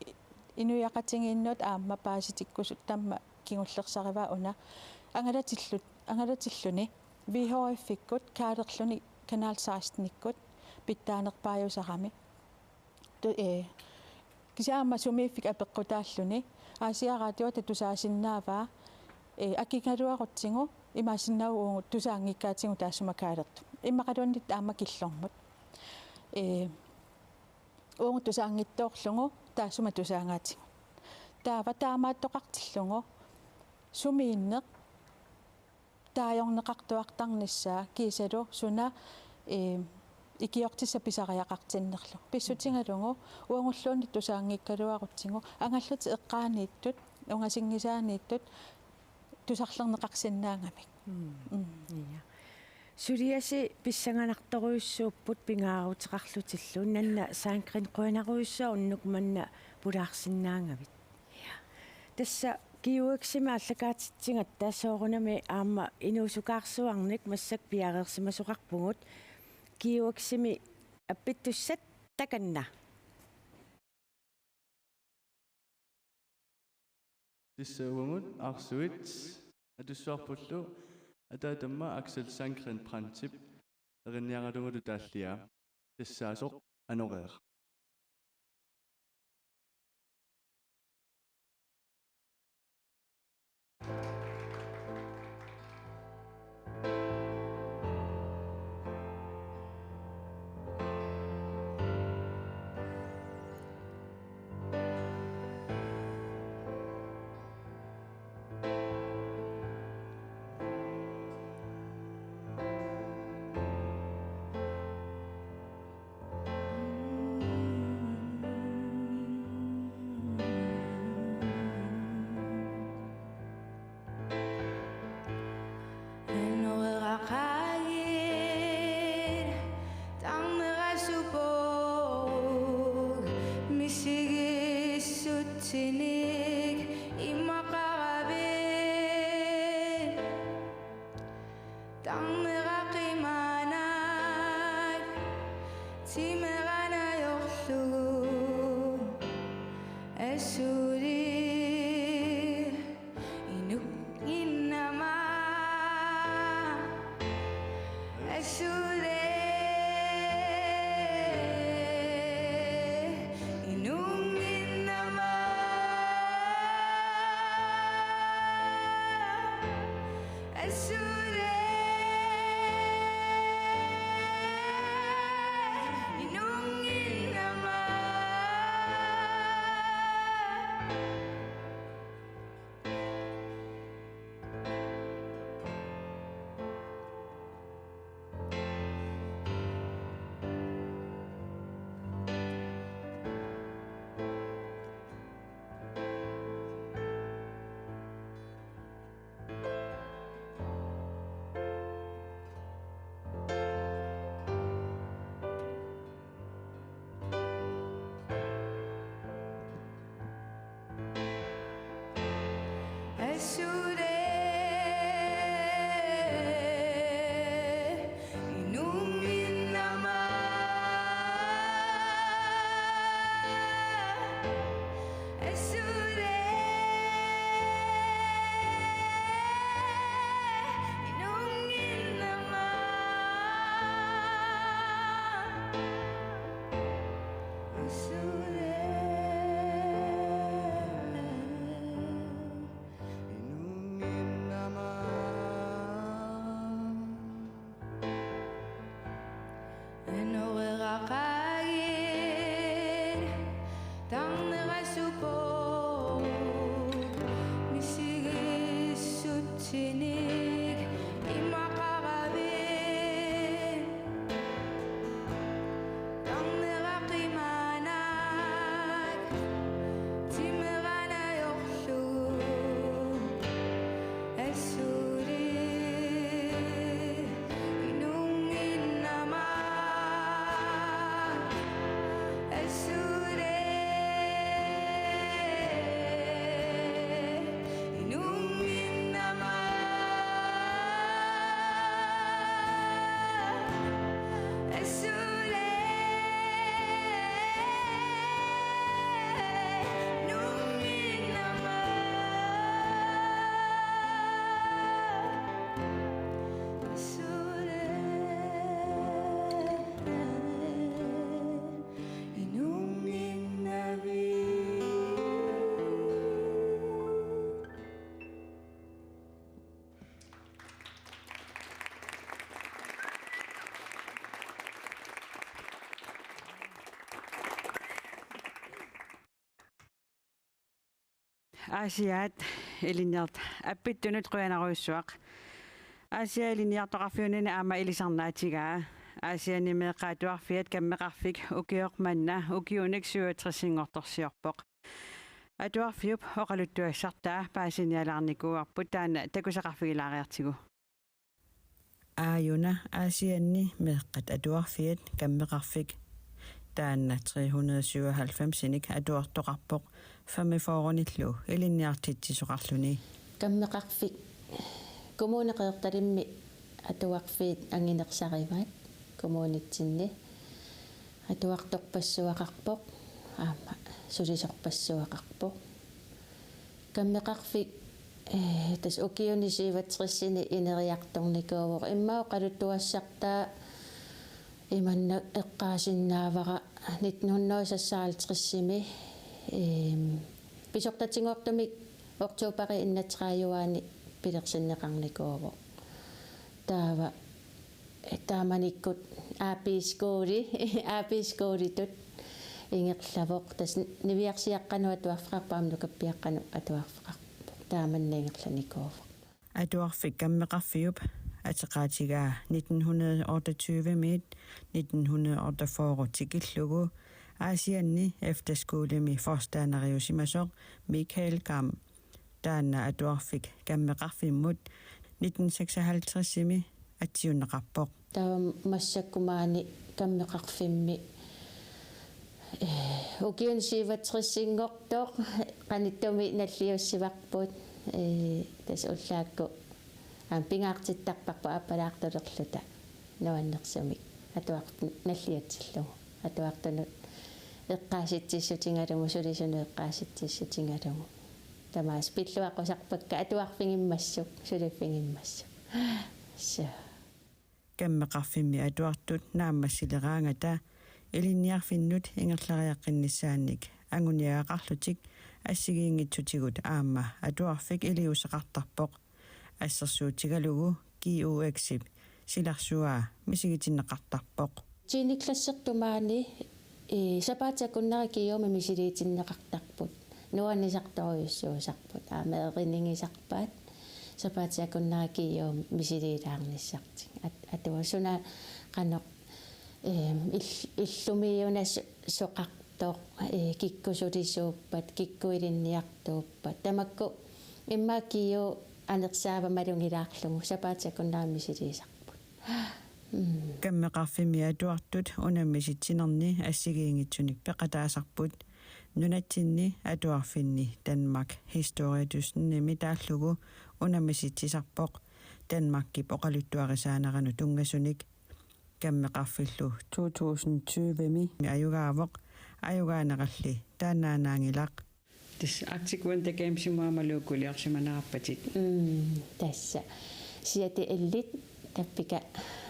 inuiaqatigiinnut aamma paasitikkusuttarmat kingullersarivaa una. Angalatillu-, angalatilluni V H F-ikkut kaalerluni Kanal seksten-ikkut pitsaanerpaajusarami. Tu-, ee, kisianni aamma sumiiffik apeqqutaalluni Aasiaat Raadioata tusaasinnaavaa, ee, akigaluarutsigu imaassinnaavoq uagut tusaanngikkaatigut taassuma kaalertut. Immaqaluunniit aamma killormut. Ee, uagut tusaanngitsoorlugu taassuma tusaagaatigut. Taava taamaattoqartillugu sumiinneq taajorneqartuartarnissaa kiisalu suna, ee, ikiortissaq pisariaqartinnerlugu. Pissutigalugu uagulluunniit tusaanngikkaluarutsigu angallatit eqqaaniittut, ungasinngisaaniittut tusarlerneqarsinnaagamik. Mm. Mm. Ia. Suliasi pissanganartorujussuupput pingaaruteqarlutillu, Nanna Sandgreen, qujanarujussuaq unnuk manna pulaarsinnaagavit. Ia. Tassa G U X-imi aallakaatitsigatta soorunami aamma inuusukaarsuarnik massakkut piareersimasoqarpugut. G U X-imi appittussat takanna. Tassa uagut aarsuit atussuarpullu ataatamma Aksel Sandgreen Brandtip erinniaralugulu taalliaa. tassaasoq Anoreeraq. Anoreeraqaagit, tarnerasupput, misigissutsinik imaqaravit. Tarnera qimaanak, timera najorlugu, assut inunnginnama, assut inunnginnama, assut inunnginnama. Assut inunnginnama, assut inunnginnama, assut inunnginnama. Anoreeraqaagit, tarnerasupput, misigissutsinik imaqaravit. Tarnera qimaanak, timera najorlugu, assut inunnginnama, assut inunnginnama, assut inunnginnama, assut inunnginnavit. Aasiaat ilinniart-, appittunut qujanarujussuaq. Aasiaat ilinniartoqarfiunini aamma ilisarnaatigaa. Aasianni meeqqat atuarfiat Kammeqarfik ukioq manna ukiunik syvogtres-inngortorsiorpoq. Atuarfiup oqaluttuassartaa paasinialaarnikuuarput, taanna takusaqarfigilaariartigu. Aajuna Aasianni meeqqat atuarfiat Kammeqarfik, taanna tre hundrede syvoghalvfems-inik atuartoqarpoq femogfyrre-nillu ilinniartitsisoqarluni. Kammeqarfik Kommune Qeqertalimmi atuarfiit anginersarivaat kommunitsinni. Atuartorpassuaqarpoq aamma sulisorpassuaqarpoq. Kammeqarfik, eh, tassa ukiuni syvogtres-ini ineriartornikuuvoq. Immaqa oqaluttuassartaa Imannak eqqaasinnaavara nitten hundrede seksoghalvtredsimi, ehm, pisortatigoorsumik oktoberip enogtredive-ani pilersinneqarnikuuvoq. Taava taamanikkut A B-skole, A B-skoletut ingerlavoq. Tassa niviarsiaqqanut atuarfeqarpoq aamma nukappiaqqanut atuarfeqarpoq. Taamanna ingerlanikuuvoq. Atuarfik Kammeqarfiup ateqaatigaa nitten hundrede otteogtyve-miit nitten hundrede otteogfyrre tikillugu Aasianni efterskolemi forstanderiusimasoq Michael Kam. Taanna atuarfik Kammeqarfimmut nitten seksoghalvtredsimi atsiunneqarpoq. Taava massakkut maani Kammeqarfimmi, eh, ukiuni syvogtresinngortoq qanittumi nalliussivarput, eh, tassa ullaakkut aamma pingaartittarparput aappalaartulerluta nuannersumik atuartut nalliutsillugu. Atuartunut eqqaasitsissutigalugu, sulisunut eqqaasitsissutigalugu. Tamaasa pilluaqqusarpakka atuarfigimmassuk, suliffigimmassuk. Suu. Kammeqarfimmi atuartut naammassileraangata ilinniarfinnut ingerlariaqqinnissaannik anguniagaqarlutik assigiinngitsutigut aamma atuarfik iliuuseqartarpoq. Assersuutigalugu G U X-ip silarsuaa misigitinneqartarpoq. Tiende klassertup maani, eh, sapaatip akunnera G U-mi misiliitinneqartarput. Nuannisartorujussuusarput. Aamma erinigisarpaat sapaatip akunnera G U misiliilaarnissartik. At-, atua suna qanoq, eh, ill-, illumiuna su-, soqartoq, eh, kikkut sulisuuppat, kikkut ilinniartuuppat. Tamakku immaqa G U anersaava malugilaarlugu sapaatip akunnera misiliisarput. Mm. Kammeqarfimmi atuartut unammisitsinerni assigiinngitsunik peqataasarput. Nunatsinni atuarfinni Danmark Historietusinimi taallugu unammisitsisarpoq Danmarkip oqaluttuarisaaneranut tunngasunik. Kammeqarfillu to tusind tyve-mi ajugaavoq, ajugaaneralli taannaannaanngilaq. Tassa Arctic Winter Gamesimut aamma lokuliorsimanerarpatit. Mm, tassa. Siatit ellit tappika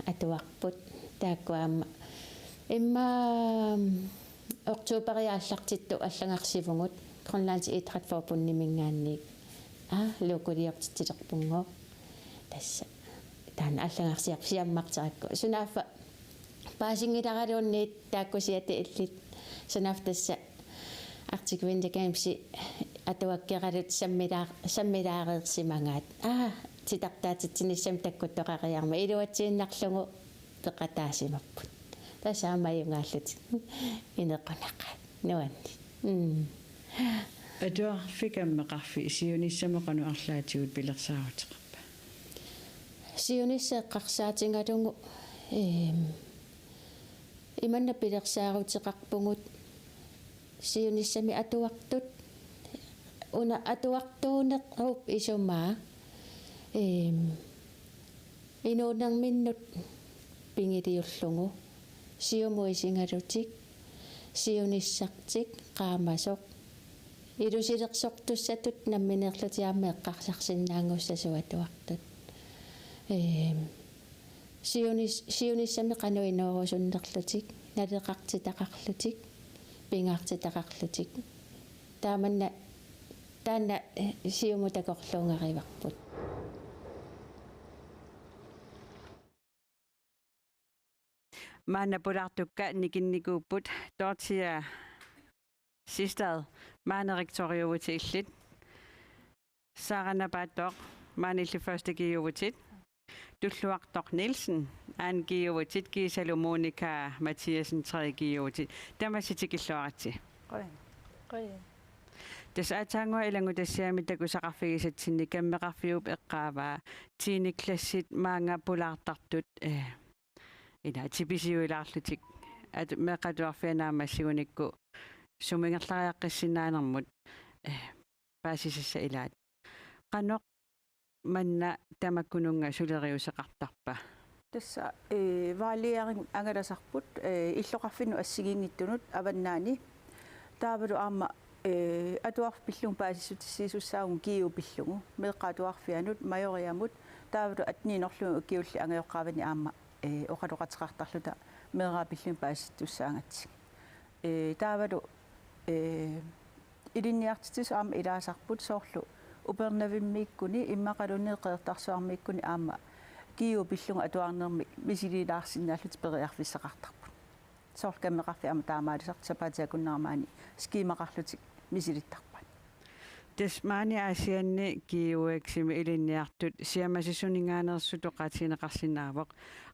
atuarput taakku aamma. Immaqa oktoberip aallartittut allagarsivugut Grønlands Idrætsforbundiminngaanniit. Aa, lokuliortitsilerpugut. Tassa. Taanna allagarsiarput siammarterakku. Sunaaffa paasinngilarluunniit taakku siatit ellit. Sunaaffa tassa Arctic Winter Gamesi atuakkerallutik sammilaa-, sammilaareersimagaat. Aa, titartaatitsinissamik takkuttoqariarmat iluatsiinnarlugu peqataasimapput. Tassa aamma ajugaallutik inequnaqaat. Nuanneq. Mm. Atuarfik Kammeqarfik siunissami qanoq arlaatigut pilersaaruteqarpa? Siunissaq eqqarsaatigalugu, eem, imanna pilersaaruteqarpugut siunissami atuartut, una atuartuunerup isumaa, eem, inuunerminnut pigiliullugu, siumut isigalutik, siunissartik, qaamasoq, ilusilersortussatut nammineerlutik aamma eqqarsarsinnaanngussasut atuartut. Eem, siunis-, siunissami qanoq inoorusunnerlutik, naleqartitaqarlutik, pingaartitaqarlutik. Taamanna, taanna, eh, siumut takorluugarivarput. Maanna pulaartukka nikinnikuupput Dorthea Sistad, maani rektoriuvutit illit. Sara Napaattooq, maani illit første G-uvutit. Tulluartoq Nielsen, anden G-uvutit, kiisalu Monica Mathiassen, tredje G-uvutit. Tamassi tikilluaritsi. Qujan. Qujan. Tassa aatsaannguaq ilanngutassiami takusaqarfigisatsinni Kammeqarfiup eqqaavaa tiende klassit maanga pulaartartut, eh, ila tipisiuilaarlutik. At-, meeqqat atuarfianni aamma assigunikku sumi ingerlariaqqissinnaanermut, eh, paasisassat ilaat. Qanoq manna tamakkununnga suleriuseqartarpa? Tassa, eh, vejlederigut angalasarput, eh, illoqarfinnut assigiinngitsunut avannaani. Taavalu aamma, eh, atuarfik pillugu paasissutissiisussaavugut G-u pillugu. Meeqqat atuarfiannut, Majoriamut, taavalu atteniinerlugu ukiullit angajoqqaavinni aamma, eh, oqaloqateqartarluta meeraapillun paasittussaangatsigit. Ee, taavalu, ee, ilinniartitsisoq aamma ilaasarput soorlu Upernavimmiikkuni immaqaluunniit Qeqertarsuarmiikkuni aamma G U pillugu atuarnermik misiliilaarsinnaallutik periarfissaqartarput. Soorlu kammeqarfiit aamma taamaalisartut sapaatip-akunnera maani skemaqarlutik misilittarpaat. Tassa maani Aasianni G U X-imi ilinniartut siammasisuninngaanneersut oqaatigineqarsinnaavoq.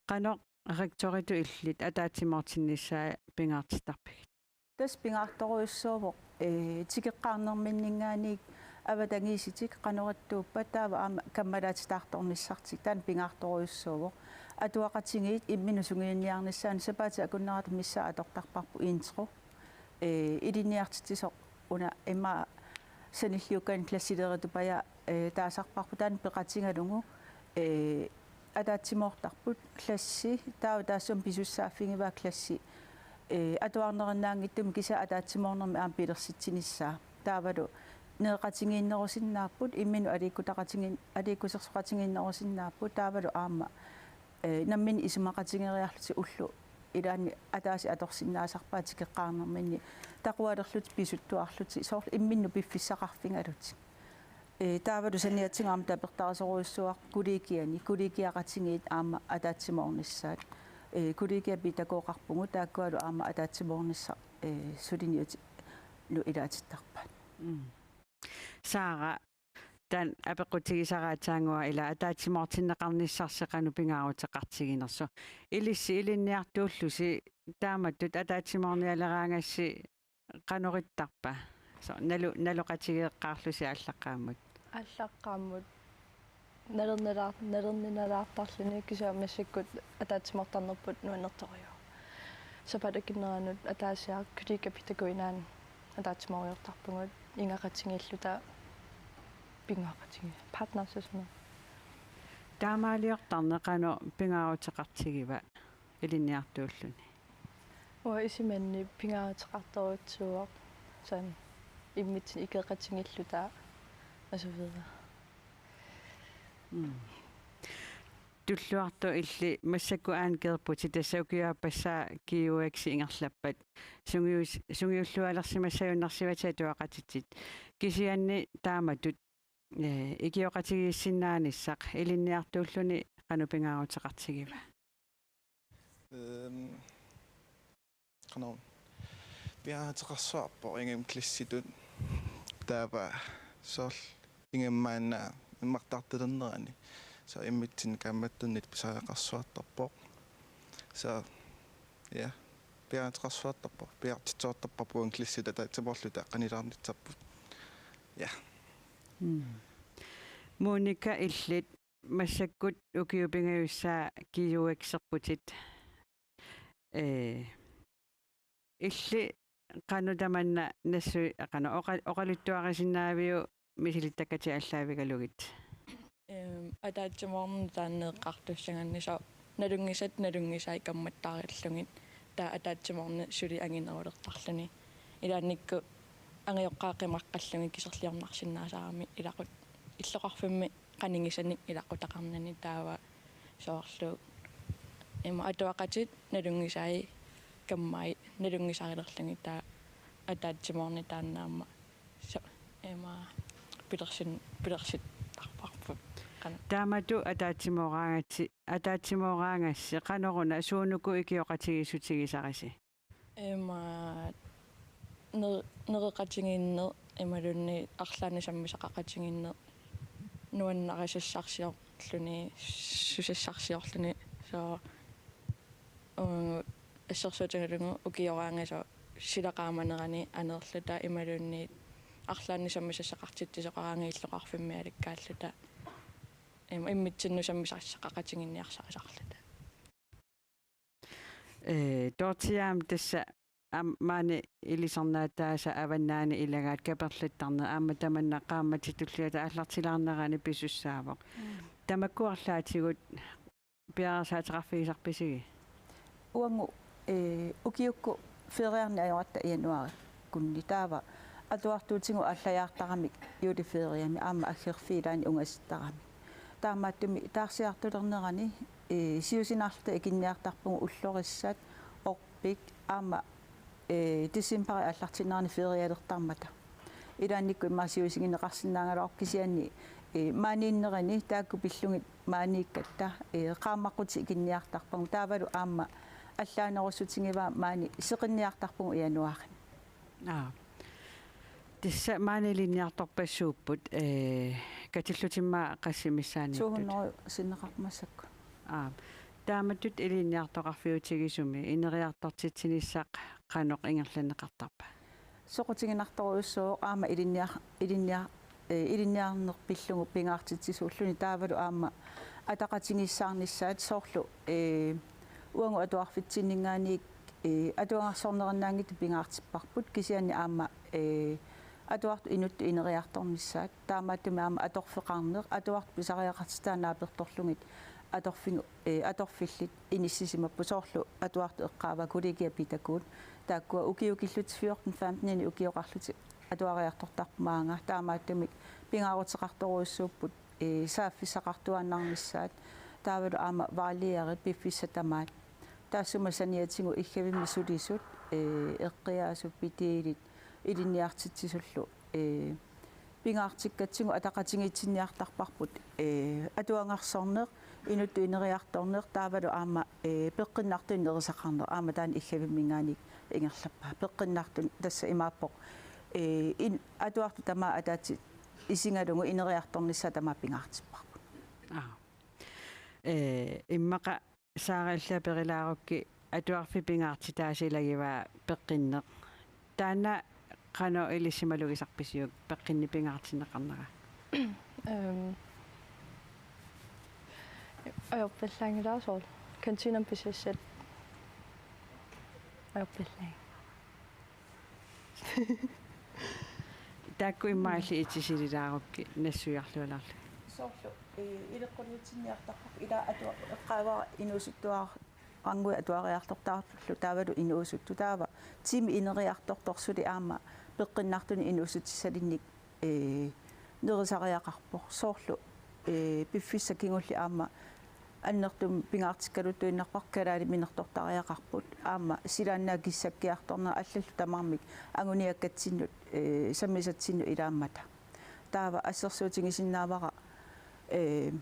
Qanoq rektoritut illit ataatsimoortinnissaa pingaartittarpigit? Tassa pingaartorujussuuvoq, ee, tikeqqaarnerminninngaanniit avatangiisitik qanoq ittuuppat taava aamma kammalaatitaartornissartik taanna pingaartorujussuuvoq. Atuaqatigiit imminnut sungiunniarnissaannut sapaatip-akunnerata missaa atortarparput intro. Ee, ilinniartitsisoq una immaqa sanilliukkanik klassiledertupajaaq, ee, taasarparput taanna peqatigalugu, ee, ataatsimoortarput klassi taava taassuma pisussaaffigivaat klassi, ee, atuarnerinnaanngitsumik kisianni ataatsimoornermi aamma pilersitsinissaa. Taavalu nereqatigiinnerusinnaapput imminnut aliikkutaqatigi-, aliikkusersoqatigiinnerusinnaapput taavalu aamma, ee, namminneq isumaqatigeriarlutik ullut ilaanni ataaseq atorsinnaasarpaat tikeqqaarnerminni taqualerlutik pisuttuarlutik soorlu imminnut piffissaqarfigalutik. Ee, taavalu saniatigut aamma tapertarisorujussuuarput kollegiani, kollegiaqatigiit aamma ataatsimoornissaat. Ee, kollegiat pædagogeqarpugut taakkualu aamma ataatsimoornissaq, ee, suliniutinut ilaatittarpaat. Mm. Saara, taanna apeqqutigisara aatsaannguaq ila ataatsimoortinneqarnissarsi qanoq pingaaruteqartiginersoq. Ilissi ilinniartuullusi taamatut ataatsimoornialeraangassi qanoq ittarpa? Soorlu nalu-, naloqatigeeqqaarlusi aallaqqaammut. Aallaqqaammut. Nalernalaar-, nalernalaartarluni kisianni massakkut ataatsimoortarnerput nuannertorujuuvoq. Sapaatip-akunneranut ataasiarluni kollegiapædagogikkut ataatsimoortarpugut ingaaqatigiilluta pingaaqatigi-, partnersusunut. Taamaaliortarneq qanoq pingaaruteqartigiva ilinniartuulluni? Uanga isumanni pingaaruteqartorujussuuvoq soorlu immitsinnut ikioqatigiilluta og så videre. Mm. Tulluartoq illit massakkut aana keerputit tassa ukiup aappassaa G U X ingerlappat. Sungius-, sungiullualersimassagunarsivatit atuaqatitit. Kisianni taamatut, ee, ikioqatigiissinnaanissaq ilinniartuulluni qanoq pingaaruteqartigiva? Ehm, qanoq. Pingaaruteqarsuarpoq ingammik klassitut. Taava soorlu ingammik maanna immartartalernerani. Soorlu immitsinnut kaammattunnit pisariaqarsuartarpoq. Soorlu, ja. Pingaaruteqarsuartarpoq. Pingaaruteqarsuartarpoq uunga klassitut ataatsimoorluta qanilaarnissarput. Ja. Mm. Monika, illit massakkut ukiut pingajussaat G U X-erputit. Ee, illit qanoq tamanna nassu-, qanoq oqa-, oqaluttuarisinnaaviuk misilittakkatit aallaavigalugit? Ehm, ataatsimoorneq taanna eqqartussaganni soorlu nalunngisat nalunngisai kammattaarillugit taava ataatsimoorneq suli anginerulertarluni. Ilaannikkut angajoqqaat qimaqqallugit kiserliornarsinnaasarami ilaqut-, illoqarfimmi qanigisanik ilaqutaqarnani taava soorlu ima atuaqatit nalunngisai kammai nalunngisarilerlugit taava ataatsimoorneq taanna aamma so-, ima pilersin-, pilersittarparput qanoq. Taamatut ataatsimooraagatsi, ataatsimooraangassi qanoruna suunuku ikioqatigiissutigisarisi? Ima ner-, nereqatigiinneq imaluunniit arlaannik sammisaqaqatigiinneq nuannarisassarsiorluni, susassarsiorluni, soorlu, uu, assersuutigalugu ukioraangat soorlu sila qaamanerani aneerluta imaluunniit arlaannik sammisassaqartitsisoqaraangat illoqarfimmialikkaalluta. Im-, immitsinnut sammisassaqaqatigiinniarsarisarluta. Ee, Dorthea, aamma tassa aamma maani ilisarnaataasa avannaani ilagaat kaperlattarneq aamma tamanna qaammatit tulliata aallartilaarnerani pisussaavoq. Mm. Tamakku arlaatigut piareersaateqarfigisarpisigit? Uagut, ee, ukiukkut feriarneq ajoratta januaarikkunni taava atuartuutigut aallajaartaramik juuliferiami aamma aggerfiit ilaanni ungasittaramik. Taamaattumik taarsiartulernerani, ee, siusinaarluta ikinniartarpugut ullorissat aamma, ee, decembarip aallartinnerani ferialertarmata. Ilaannikkut immaqa siusinneqarsinnaagaluarpoq kisianni, ee, maaniinnerini taakku pillugit maaniikkatta, ee, qaammaqqutit ikinniartarpagut taavalu aamma allaanerussutigivaat maani seqinniartarpugut januaarimi. Aap. Tassa maani ilinniartorpassuupput, ee, katillutimmaa qassit missaanniittut? To hundrede sinneqarput massakkut. Aap. Taamatut ilinniartoqarfiutigisumi ineriartortitsinissaq qanoq ingerlanneqartarpa? Soqutiginartorujussuuvoq aamma ilinniar-, ilinniar-, ee, ilinniarneq pillugu pingaartitsisuulluni taavalu aamma ataqatigiissaarnissaat soorlu, ee, uagut atuarfitsinninngaanniit, ee, atuagarsornerinnaanngitsut pingaartipparput kisianni aamma, ee, atuartut inuttut ineriartornissaat taamaattumik aamma atorfeqarneq atuartut pisariaqartitai naapertorlugit atorfigu-, ee, atorfillit inissisimapput soorlu atuartut eqqaavaat kollegiat pitakuut taakkua ukiukillutik fjorten femten-inik ukioqarlutik atuariartortarput maanga taamaattumik pingaaruteqartorujussuupput, ee, saaffissaqartuaannarnissaat taavalu aamma vejlederit piffissaq tamaat taassuma saniatigut iggavimmik sulisut, ee, eqqiaasut pitiilit ilinniartitsisullu, ee, pingaartikkatsigu ataqatigiitsinniartarparput, ee, atuagarsorneq, inuttut ineriartorneq taavalu aamma, ee, peqqinnartunik nerisaqarneq aamma taanna iggavimminngaanniit ingerlappaa. Peqqinnartunik tassa imaappoq, ee, in-, atuartut tamaat ataatsit isigalugu ineriartornissaat tamaat pingaartipparput. Aap. Ee, immaqa Saara, illit aperilaarukkit atuarfik pingaartitaasa ilagivaa peqqinneq. Taanna qanoq ilissimalugisarpisiuk peqqinneq pingaartinneqarnera? Øhm, ajorpallaanngilara soorlu. Kantiinami pisassat. Ajorpallaanngilara. Taakku immaqa illit itisililaarukkit nassuiarlualaarlugit. Soorlu, ee, ileqqulitsinniartarput ila atua-, eqqaavara inuusuttuarannguit atuariartortarlugit taavalu inuusuttut taava tiimi ineriartortoq suli aamma peqqinnartunik inuussutissalinnik, ee, nerisariaqarpoq. Soorlu, ee, piffissaq kingulleq aamma annertuumik pingaartikkaluttuinnarparput kalaaliminertortariaqarput. Aamma silaannaap kissakkiartornera allallu tamarmik anguniakkatsinnut, ee, sammisatsinnut ilaammata. Taava assersuutigisinnaavara, ee,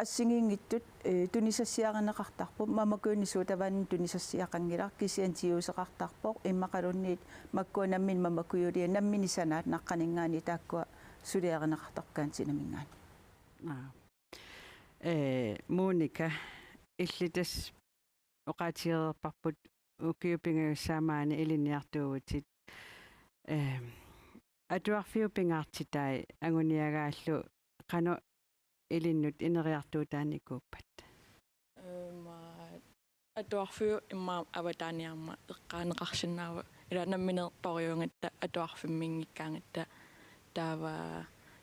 assigiinngitsut, ee, tunisassiarineqartarput, mamakujunik suutavaannarnik tunisassiaqanngilaq, kisianni tiguseqartarpoq, immaqaluunniit makkua nammineq mamakujulia, nammineq sanaat naqqaninngaanniit taakkua suliarineqartarput kantiinaminngaanniit. Aap. Ee, Monika, illit tassa oqaatigereerparput ukiut pingajussaat maani ilinniartuuvutit. Ee, atuarfiup pingaartitai anguniagaallu qanoq ilinnut ineriartuutaanikuuppat? Øhm, atuarfiup immaqa avataaniarmat eqqaaneqarsinnaavoq. Ila namminertorujuugatta atuarfimminngikkaangatta taava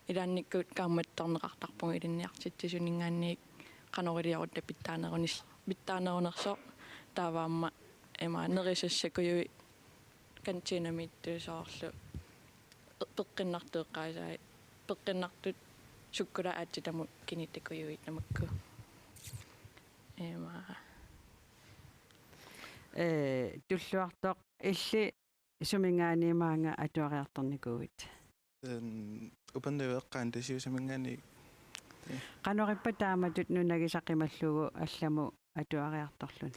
ilaannikkut kaammattorneqartarpugut ilinniartitsisuninngaanniit qanoq iliorutta pitsaanerunis-, pitsaanerunersoq taava aamma ima nerisassakujuit kantiinamiittut soorlu peqqinnartut eqqaasai peqqinnartut sukkulaat aatsitamut kinittakkujuit tamakku. Ima. Ee, Tulluartoq illit suminngaanniit maanga atuariartornikuuit? Øhm, Upernavik eqqaani Tasiusaminngaanniit. Qanorippa taamatut nunagisa qimallugu allamut atuariartorluni?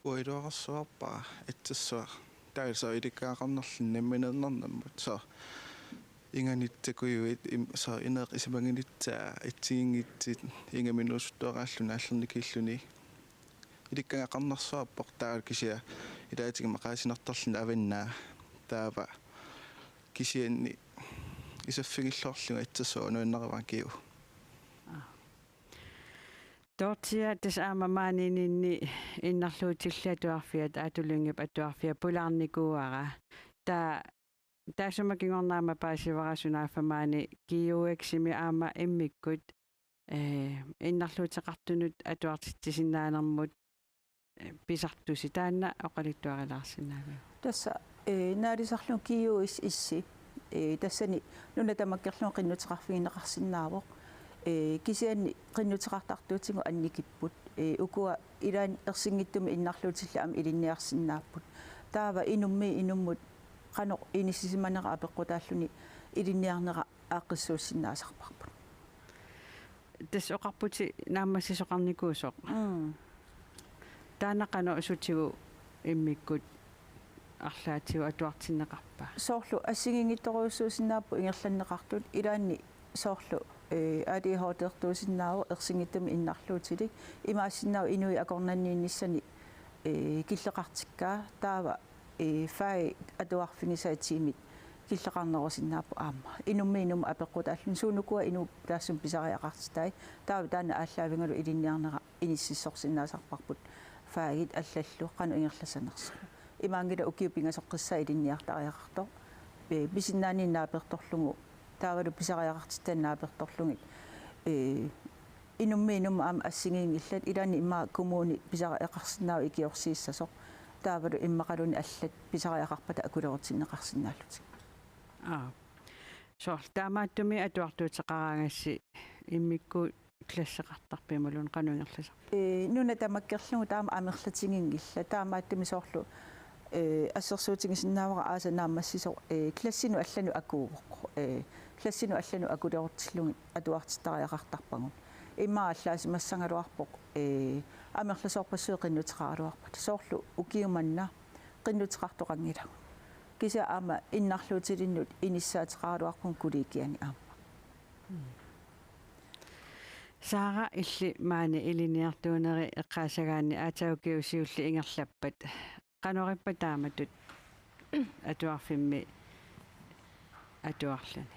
Uanga iluararsuarpara atsassuaq. Taava soorlu ilikkagaqarnerluni nammineernermut. Soorlu inganitsakujuit im-, soorlu ineeqqat isumaginissaat assigiinngitsut ingammik inuusuttuaraalluni aallernikuulluni. Ilikkagaqarnersuarpoq taava kisianni ilaatigut maqaasinartorluni avannaa. Taava kisianni isaffigilluarlugu atsassuaq nuannarivara kiu. Dorthea, tassa aamma maaniinninni innarluutillit atuarfiat, Aatu Lyngep atuarfia pulaarnikuuara. Taava taassuma kingorna aamma paasivara sunaaffa maani G U X-imi aamma immikkut, ee, innarluuteqartunut atuartitsisinnaanermut, ee, pisartusi, taanna oqaluttuarilaarsinnaaviuk? Tassa, ee, naalisarlugu G U S S-i, ee, tassani nuna tamakkerlugu qinnuteqarfigineqarsinnaavoq. Ee, kisianni qinnuteqartartuutigut annikipput. Ee, ukua ilaanni ersinngitsumik innarluutillit aamma ilinniarsinnaapput. Taava inummiit inummut qanoq inissisimanera apeqqutaalluni ilinniarnera aaqqissuussinnaasarparput. Tassa oqarputit naammassisoqarnikuusoq. Mm. Taanna qanoq sutigut immikkut arlaatigut atuartinneqarpa? Soorlu assigiinngitsorujussuusinnaapput ingerlanneqartut, ilaanni soorlu, ee, A D H D-rtuusinnaavoq ersinngitsumik innarluutilik, imaassinnaavoq inuit akornanniinnissani, ee, killeqartikkaa, taava, ee, fagit atuarfigisai tiimit killeqarnerusinnaapput aamma. Inummiit inummut apeqqutaalluni suunukua inuup taassuma pisariaqartitai, taava taanna aallaavigalugu ilinniarnera inississorsinnaasarparput fagit allallu qanoq ingerlassanersoq. Imaanngilaq ukiut pingasoqqissaat ilinniartariaqartoq, ee, pisinnaaniit naapertorlugu, taavalu pisariaqartittanik naapertorlugit, ee, inummiit inummut aamma assigiinngillat, ilaanni immaqa kommuni pisariaqarsinnaavoq ikiorsiissasoq, taavalu immaqaluunniit allat pisariaqarpata akulerutinneqarsinnaallutik. Aa. Soorlu taamaattumik atuartuuteqaraangassi immikkut klasseqartarpit imaluunniit qanoq ingerlasarpit? Ee, nuna tamakkerlugu taama amerlatiginngillat, taamaattumik soorlu, ee, assersuutigisinnaavara aasaq naammassisoq, ee, klassinut allanut akuuvoq. Ee, klassinut allanut akulerutillugit atuartittariaqartarpagut. Immaqa allaasimassagaluarpoq, ee, amerlasoorpassuit qinnuteqaraluarpata. Soorlu ukiumanna qinnuteqartoqanngilagut. Kisianni aamma innarluutilinnut inissaateqaraluarpugut kollegiani aamma. Saara, illit maani ilinniartuuneri eqqaassagaanni aatsaat ukiut siulliit ingerlappat, qanorippa taamatut atuarfimmi atuarluni?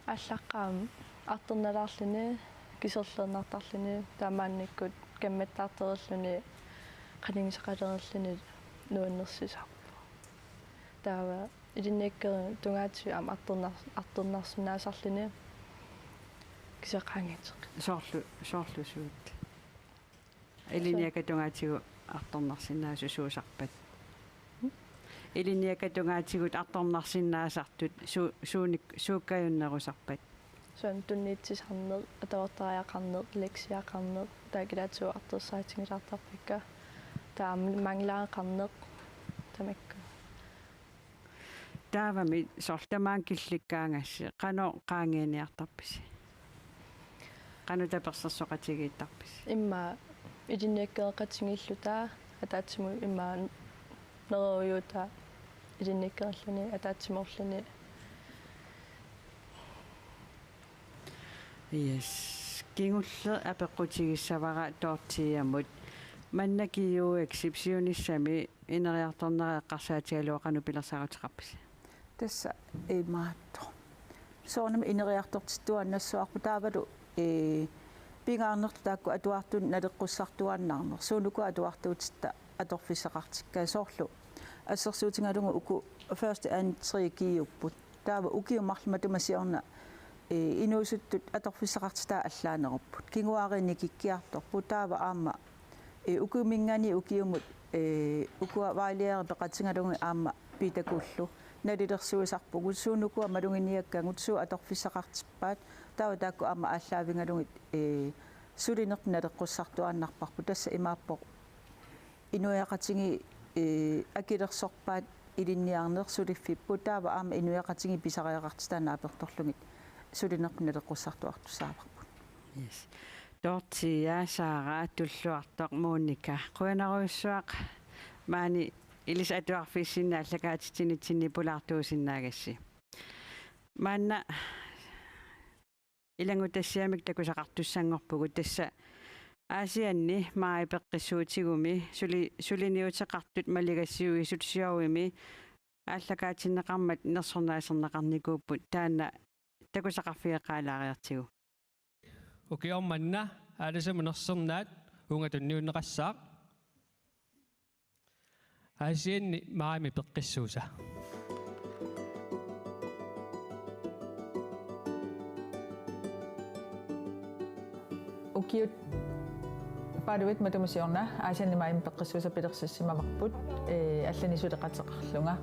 Aallaqqaammut artornalaarluni, kiserliinnartarluni, taamaannikkut kammattarterluni, qanigisaqalerluni nuannersisarpoq. Taava ilinniakkagut tungaatigut aamma artornar-, artornarsinnaasarluni, kisianni qaangiuteqqipput. Soorlu, soorlu suut? Ilinniakkagut tungaatigut artornarsinnaasuusarpat. Ilinniakkagut tungaatigut artornarsinnaasartut su-, suunik-, suukkajunnerusarpat? Soorlu tunniussisarneq, atuartariaqarneq, leksiaqarneq, taakku ilaatigut artorsaatigilaartarpakka. Taava manglaaqarneq tamakku. Taavami soorlu tamaanga killikkaangassi qanoq qaangiiniartarpisi? Qanoq tapersersoqatigiittarpisi? Immaqa ilinniakkereqatigiilluta ataatsimut immaqa nererujuuta ilinniakkerilluni ataatsimoorluni. Yes. Kingulleq apeqqutigissavara Dortheamut. Manna G U X-ip siunissami ineriartornera eqqarsaatigalugu qanoq pilersaaruteqarpisi? Tassa imaattoq. Soorunami ineriartortittuaannassavarput taavalu, ee, pingaarnertut taakku atuartunut naleqqussartuaannarneq. Suunukua atuartuutitta atorfissaqartikkaat soorlu. Assersuutigalugu uku første, anden, tredje G-upput. Taava ukiut marluk matuma siorna, ee, inuusuttut atorfissaqartitai allaanerupput. Kinguaariit nikikkiartorput. Taava aamma, ee, ukiuminngaanniit ukiumut, ee, ukua vejlederit peqatigalugit aamma Piitakullu nalilersuisarpugut, suunukua maluginiakkagut, suut atorfissaqartippaat, taava taakku aamma aallaavigalugit, ee, sulinerput naleqqussartuaannarparput. Tassa imaappoq inuiaqatigiit, ee, akilersorpaat ilinniarneq suliffipput, taava aamma inuiaqatigiit pisariaqartitai naapertorlugit sulinerput naleqqussartuartussaavarput. Yes. Dorthea, Saara, Tulluartoq, Monika. Qujanarujussuaq maani ilissi atuarfissinnut aallakaatitsinitsinni pulaartuusinnaagassi. Maanna ilanngutassiamik takusaqartussanngorpugut, tassa Aasianni maaji peqqissuutigumi suli-, suliniuteqartut maligassiuisut Siornami aallakaatinneqarmat nersornaaserneqarnikuupput, taanna takusaqarfigeqqaalaariartigu. Ukioq manna aalisama nersornaat uunga tunniunneqassaaq. Aasianni maajimi peqqissuusa. Ukiut Paaluit matuma siorna Aasianni maajimi peqqissuusa pilersissimavarput, ee, allanik suleqateqarlunga.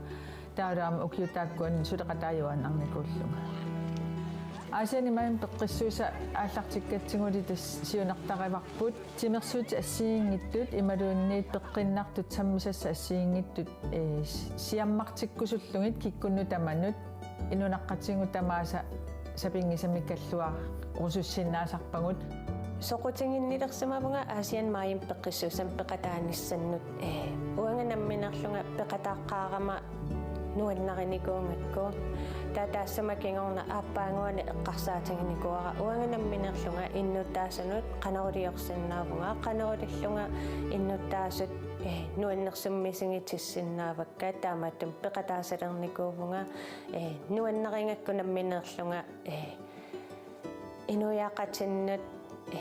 Taavalu aamma ukiut taakkununnga suleqataajuaannarnikuullunga. Aasianni Maajimi Peqqissuisa aallartikkatsiguli tassa siunertarivarput. Timersuutit assigiinngitsut imaluunniit peqqinnartut sammisassat assigiinngitsut, ee, siammartikkusullugit kikkunnut tamanut inunaqqatigut tamaasa sapinngisamik kalluarusussinnaasarpagut. Soqutiginnilersimavunga Aasianni Maajimi Peqqissuissamut peqataanissannut, ee, uanga nammineerlunga peqataaqqaarama nuannarinikuugakku. Taava taassuma kingorna aappaaguani eqqarsaatiginikuuara uanga nammineerlunga innuttaasunut qanoq iliorsinnaavunga, qanoq ilillunga innuttaasut, ee, nuannersumik misigitissinnaavakka, taamaattumik peqataasalernikuuvunga, ee, nuannarigakku nammineerlunga, ee, inuiaqatinnut, ee,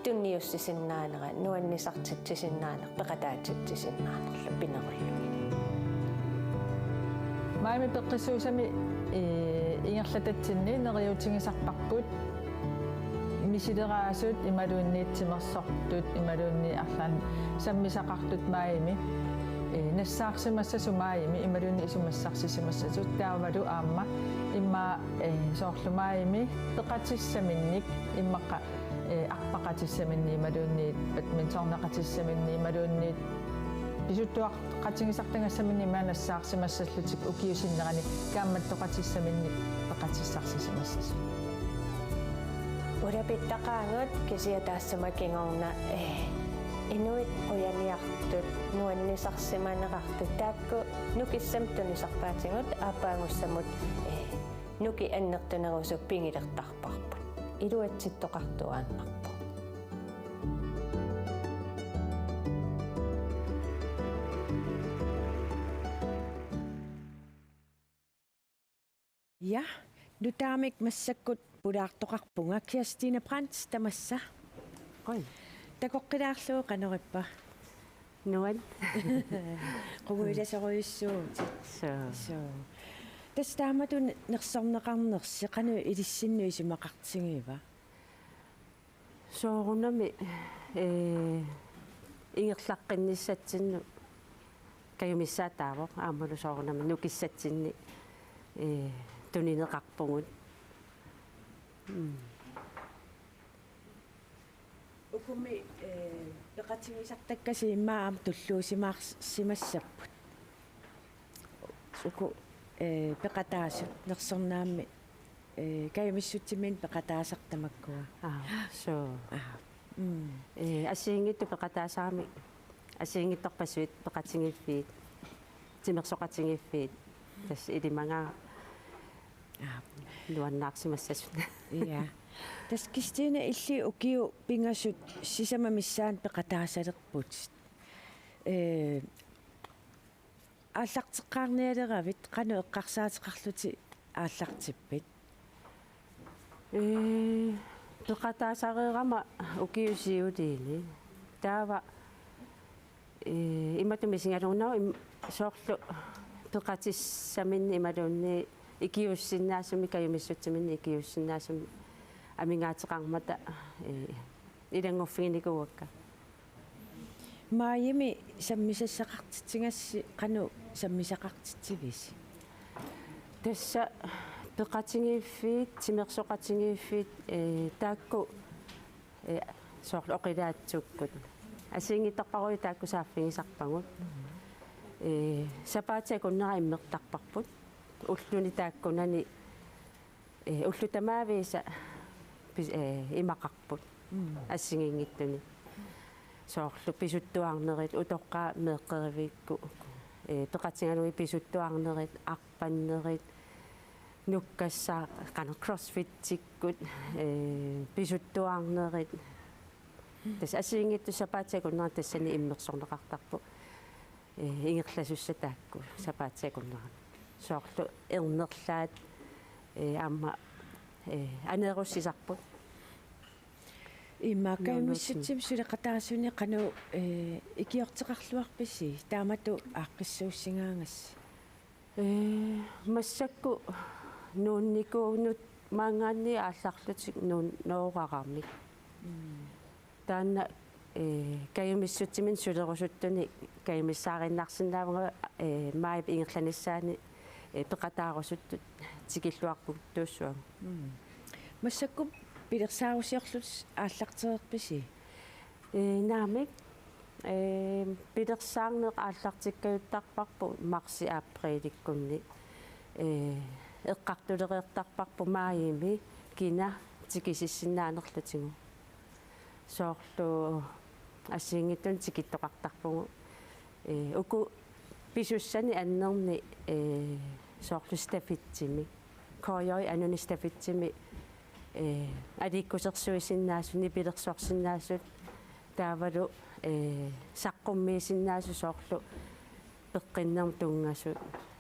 tunniussisinnaanera, nuannisartitsisinnaanera, peqataatitsisinnaanerlu pinerullugit. Maajimi Peqqissuisami, ee, ingerlatatsinni neriuutigisarparput misileraasut imaluunniit timersortut imaluunniit arlaannik sammisaqartut Maajimi, ee, nassaarsimassasut Maajimi imaluunniit isumassarsisimassasut taavalu aamma immaqa, ee, soorlu Maajimi peqatissaminnik immaqa, ee, arpaqatissaminnik imaluunniit badmintoneqatissaminnik imaluunniit pisuttuaqatigisartagassaminnik ima nassaarsimassallutik ukiup sinnerani kaammattoqatissaminnik peqatissarsisimassasut. Ulapittaqaagut kisianni taassuma kingorna, ee, inuit qujaniartut nuannisarsimanerartut taakku nukissamut tunisarpaatigut aappaagussamut, ee, nukiit annertunerusut pigilertarparput. Iluatsittoqartuaannarpoq. Ja, nutaamik massakkut pulaartoqarpunga. Kirstine Brandt, tamassa. Qoi. Takoqqilaarlugu, qanorippa? Nuann'. Qungujulasorujussuuvutit. Suu. Suu. Tassa taamatut nersorneqarnersi qanoq ilissinnut isumaqartigiva? Soorunami, ee, ingerlaqqinnissatsinnut kajumissaataavoq aammalu soorunami nukissatsinni, ee, tunineqarpugut. Mm. Ukumi, ee, peqatigisartakkasi immaqa aamma tulluusimaarsimassapput. Uku, ee, peqataasut nersornaammi, ee, kajumissutsiminnik peqataasartut tamakkua. Aa, suu. Aa, mm. Ee, assigiinngitsut peqataasaramik, assigiinngitsorpassuit peqatigiiffiit, timersoqatigiiffiit, tassa ilimagaat. Aa. Nuannaarsimassasut. Ja. Tassa Kirstine, illit ukiut pingasut sisamat missaanni peqataasalerputit. Ee, aallarteqqaarnialeravit, qanoq eqqarsaateqarlutit aallartippit? Ee, peqataasareerama ukiut siuliini. Taava, ee, imatut misigalugu una im-, soorlu peqatissaminnik imaluunniit ikiuussinnaasumik, kajumissutsiminnik ikiuussinnaasumik amigaateqarmata, ee, ilannguffiginikuuakka. Maajimi sammisassaqartitsigassi qanoq sammisaqartitsivisi? Tassa peqatigiiffiit, timersoqatigiiffiit, ee, taakku, ee, soorlu oqilaatsukkut. Assigiinngitsorparujuit taakku saaffigisarpagut. Ee, sapaatip akunnera immertarparput. Ulluni taakkunani, ee, ullut tamaavisa pis-, ee, imaqarput. Mm. Assigiinngitsuni. Soorlu pisuttuarnerit, utoqqaat meeqqerivikkut, ee, peqatigalugit pisuttuarnerit, arpannerit, nukkassaat, qanoq crossfitikkut, ee, pisuttuarnerit. Tassa assigiinngitsut sapaatip akunnera tassani immersorneqartarput. Ee, ingerlasussat taakku sapaatip akunnerani. Soorlu ernerlaat, ee, aamma, ee, aneerussisarput. Immaqa nuunnuutsimik. Kajumissutsimik suleqataasuni qanoq, ee, ikiorteqarluarpisi taamatut aaqqissuussigaagassi? Ee, massakkut nuunnikuunnut maanngaanniit aallarlutik nuunnoorarami. Mm. Taanna, ee, kajumissutsiminnik sulerusuttunik kajumissaariinnarsinnaavunga, ee, maajip ingerlanissaani, ee, peqataarusuttut tikilluaqquttuussuagut. Mm. Massakkut pilersaarusiorlutit aallartereerpisi? Ee, naamik. Ee, pilersaarneq aallartikkajuttarparput marsi-aprilikkunni. Ee, eqqartulereertarparput maajimi kina tikisissinnaanerlutigu. Soorlu assigiinngitsunik tikittoqartarpugut. Ee, uku pisussanik annerni, ee, soorlu stafetsimik. K J-ip anuni stafetsimik, ee, aliikkusersuisinnaasut, nipilersorsinnaasut, taavalu, ee, saqqummiisinnaasut soorlu peqqinnermut tunngasut,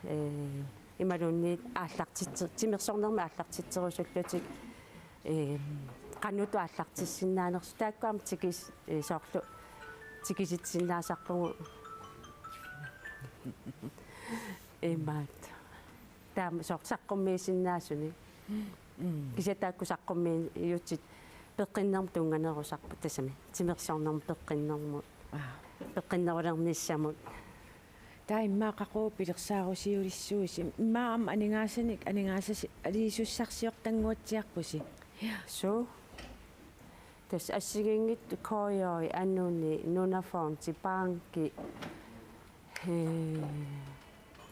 ee, imaluunniit aallartitsi-, timersornermi aallartitserusullutik, ee, qanoq aallartissinnaanersut, taakku aamma tikis-, ee, soorlu tikisitsisinnaasarpugut. Imaat. Taama soorlu saqqummiisinnaasunik. Mm. Kisianni taakku saqqummiiutit peqqinnermut tunnganerusarput tassami. Timersornermut peqqinnermut. Aa. Peqqinnerulernissamut. Taava immaqa qaqugu pilersaarusiulissuusi? Immaqa aamma aningaasanik, aningaasasi-, -liisussarsiortannguatsiarpusi? Suu. Tassa assigiinngitsut K J-ip anuni, Nunafondi, banki, ee,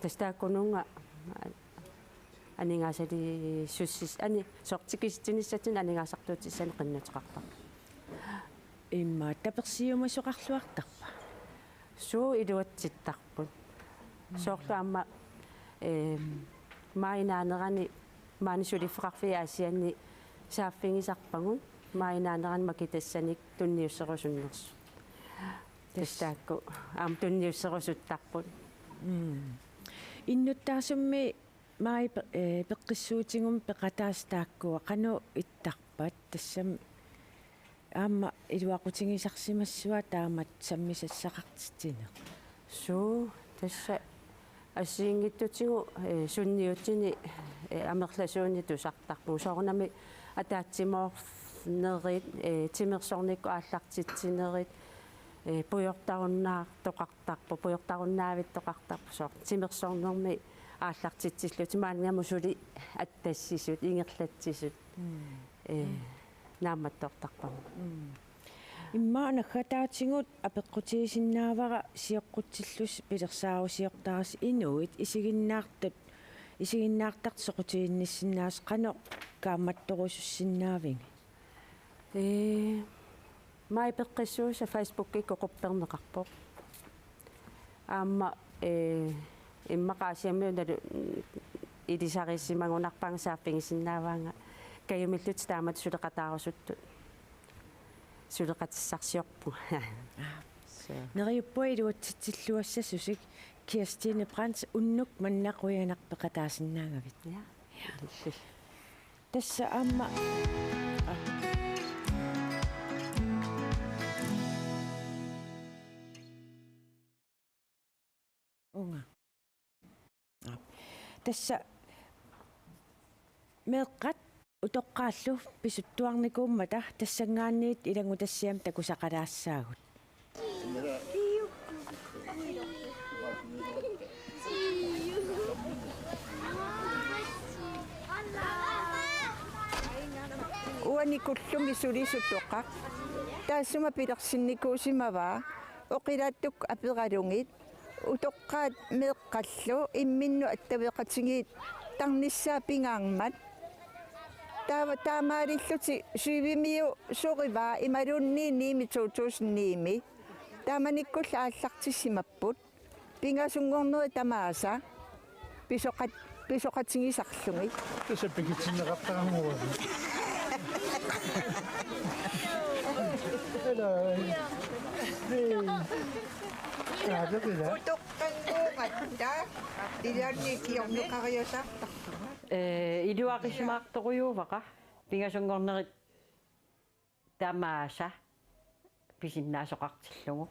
tassa taakkununnga aningaasaliissussis-, ani-, soorlu tikisitsinissatsinnut aningaasartuutissanik qinnuteqartarpoq. Immaqa tapersiumasoqarluartarpa? Suu, iluatsittarput. Soorlu aamma, eem, maajip naanerani maani suliffeqarfiit Aasianni saaffigisarpagut maajip naanerani makitassanik tunniusserusunnersut. Tassa taakku aamma tunniusserusuttarput. Mm. Innuttaasummi maajip pe-, ee, peqqissuutigummi peqataasut taakkua qanoq ittarpat, tassami aamma iluaqutigisarsimassava taamatut sammisassaqartitsineq? Suu, tassa assigiinngitsutigut, ee, sunniutini, ee, amerlasuuni tusartarpugut. Soorunami ataatsimoornerit, ee, timersornikkut aallartitsinerit, ee, pujortarunnaartoqartarput, pujortarunnaavittoqartarput, soorlu timersornermi aallartitsillutik maannamut suli attassisut, ingerlatsisut. Mm. Ee, naammattoortarpagut. Mm. Immaqa naggataatigut apeqqutigisinnaavara sioqqutsillusi pilersaarusiortarasi inuit isiginnaartut, isiginnaartartut soqutiginnissinnaasut qanoq kaammattorusussinnaavigit? Ee, maajip peqqissuussa Facebookikkut qupperneqarpoq. Aamma, ee, immaqa Aasiammiut nalu-, ilisarisimagunarpaannga saaffigisinnaavaannga kajumillutik taamatut suleqataarusuttut suleqatissarsiorpugut. Suu. Neriuppunga iluatsitsilluassasusi, Kirstine Brandt, unnuk manna qujanaq peqataasinnaagavit. Ja. Tassa aamma. Uunga. Tassa meeqqat utoqqaallu pisuttuarnikuummata tassanngaanniit ilanngutassiami takusaqalaassaagut. Uani kullumi sulisut utoqqaq taassuma pilersinnikuusimavaa, oqilaattut aperalugit utoqqaat meeqqallu imminnut attaveqatigiittarnissaat pingaarmat. Taava taamaalillutik syvimiu sorivaa imaluunniit nimi to tusind nimi. Taamanikkullu aallartissimapput. Pingasunngornerit tamaasa pisoqat-, pisoqatigisarlugit. Tassa pikitsinneqartaramua. Hello. Hey. Kaatapila. Utoqqannguugatta ilaanni kiornukariasartarpunga. Ee, iluaqisimaartorujuuvaqa pingasunngornerit tamaasa pisinnaasoqartillugu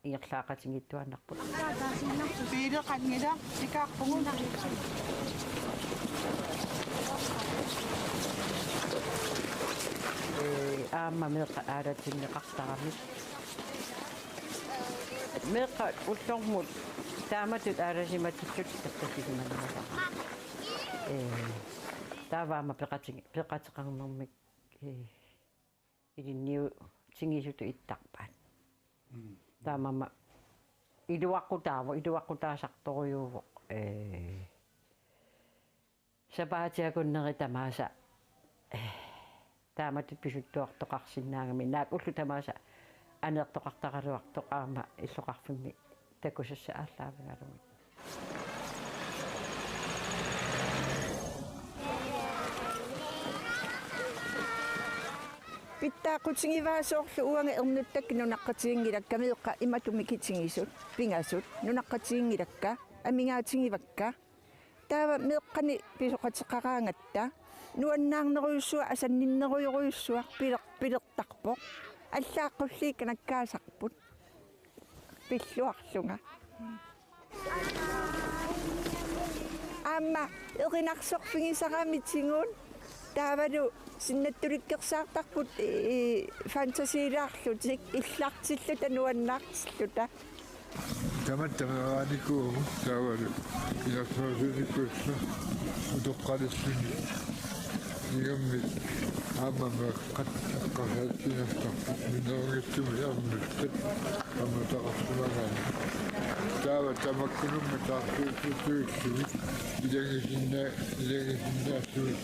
ingerlaaqatigiittuaannarput. Piileqanngilaq ikaarpugut. Ee, aamma meeqqat aalatinneqartaramik. Meeqqat ullormut taamatut aalasimatitsisut takkasimanngilaq. Ee. Taava aamma peqati-, peqateqarnermik, ee, ilinniutigisutut ittarpaat. Mm. Taamaammat iluaqutaavoq, iluaqutaasartorujuuvoq, ee, sapaatip akunneri tamaasa, ee, taamatut pisuttuartoqarsinnaagami, naak ullut tamaasa aneertoqartaraluartoq aamma illoqarfimmi takusassat aallaavigalugit. Pitsaaqutigivaa soorlu uanga ernuttakka nunaqqatiginngilakka, meeqqat imatut mikitigisut, pingasut, nunaqqatiginngilakka, amigaatigivakka. Taava meeqqani pisoqateqaraangatta nuannaarnerujussuaq, asanninnerujorujussuaq piler-, pilertarpoq. Allaat qulliit kanakkaasarput pilluarlunga. Aamma erinarsorfigisarami tigut taavalu sinnattulikkersaartarput, ee, fantasiilaarlutik illartilluta nuannaartilluta. Tamatta meeraanikuuvugut taavalu ilarsuarsiunikkuussa utoqqalilluni. Igammik aamma meeqqat eqqarsaatigineqarput minnerunngitsumik ernuttat ammataqarsimagaanni. Taava tamakkununnga taarsiuttuussivik ilagisinna-, ilagisinnaassuit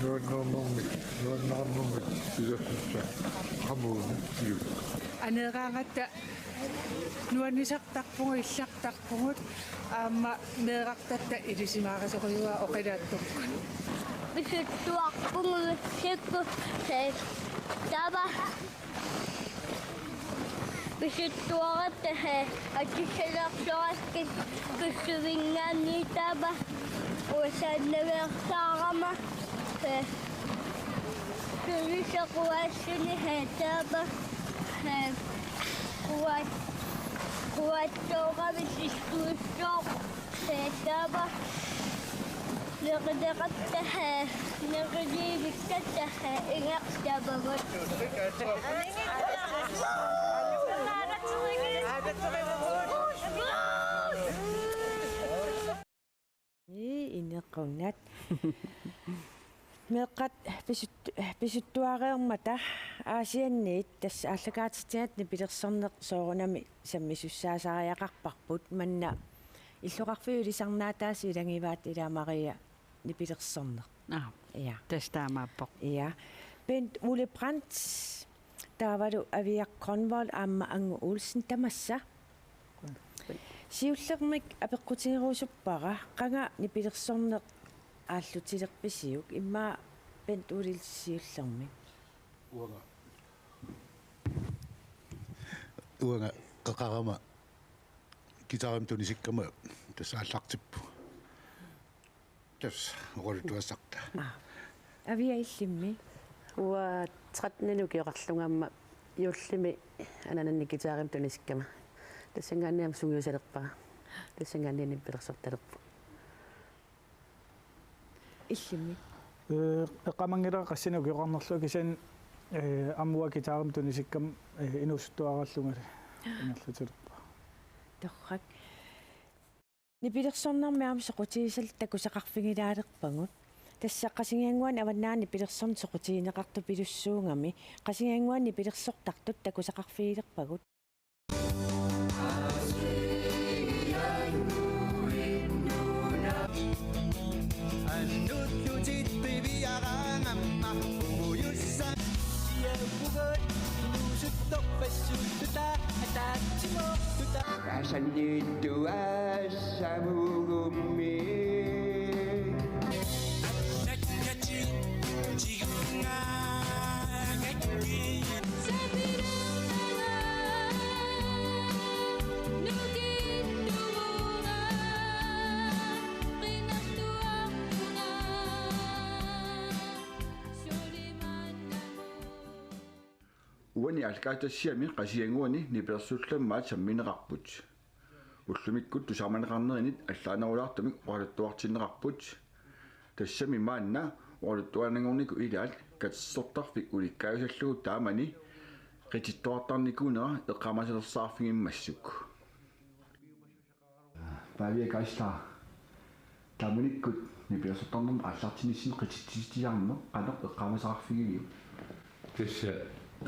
nuannernermik, nuannernermik pilersussat qamuunik iluk. Aneeraangatta nuannisartarpugut, illartarpugut, aamma meerartatta ilisimaarisorujussuuara oqilaatsorput. Pisuttuarpugut sikkut, ee, taava pisuttuaratta, ee, atissalersorakkit pissuinngaanniit taava usannaveersaarama, ee, sulisoq quassuni, ee, taava, ee, quat-, quatsoorami sissuissooq, ee, taava neqineqatta, ee, neqiliivikkatta, ee, ingerlavagut. Ii, inequnaq. Meeqqat pisut-, pisuttuareermata Aasianniit tassa aallakaatitsinata nipilersorneq soorunami sammisussaasariaqarparput, manna illoqarfiup ilisarnaataasa ilagivaat, ilaa Maria, nipilersorneq. Aa, ja. Tassa taamaappoq. Ja. Bent Ole Brandt, taavalu Aviaq Grønvold aamma Angu Olsen, tamassa. Siullermik apeqqutigerusuppara, qanga nipilersorneq aallutilerpisiuk, immaqa Bent Olesen siullermik? Uanga. Uanga qeqarama guitarimik tunisikkama tassa aallartippunga. Tassa oqaluttuassarta. Aa. Aviaq, illimmi? Uanga tretten-inik ukioqarlunga aamma juullimi ananannik guitarimik tunisikkama. Tassanngaanniit aamma sungiusalerpara. Tassanngaanniit nipilersortalerpunga. Illimmi? Ee, eqqaamanngilara qassinik ukioqarnerlunga, kisianni, ee, aamma uanga guitarimik tunisikkama, ee, inuusuttuaraallungali ingerlatilerpara. Torrak. Nipilersornermi aamma soqutigisallit takusaqarfigilaalerpagut. Tassa Qasigiannguani Avannaani nipilersorneq soqutigineqartupilussuugami, Qasigiannguani nipilersortartut takusaqarfigilerpagut. Annuttutittiviaraangamma umujussan siavugut inuusuttorpassuuttuta ataatsimoortuta. Asanniittuaassamugummi. Annakkatit tigungaagatki. Uani aallakaatitassiami Qasigiannguani nipilersorneq maani sammineqarput. Ullumikkut tusarnaarneqarnerinit allaanerulaartumik oqaluttuartinneqarput. Tassami maanna oqaluttuaannanngornikut ilaat katersortarfik ulikkaajusallugu taamani qitittoqartarnikuunera eqqaamasalersaarfigimmassuk. Pavia Geisler. Taamanikkut nipilersortarnermut aallartinissinni qititsitsiarneq qanoq eqqaamasaqarfigiviuk? Tassa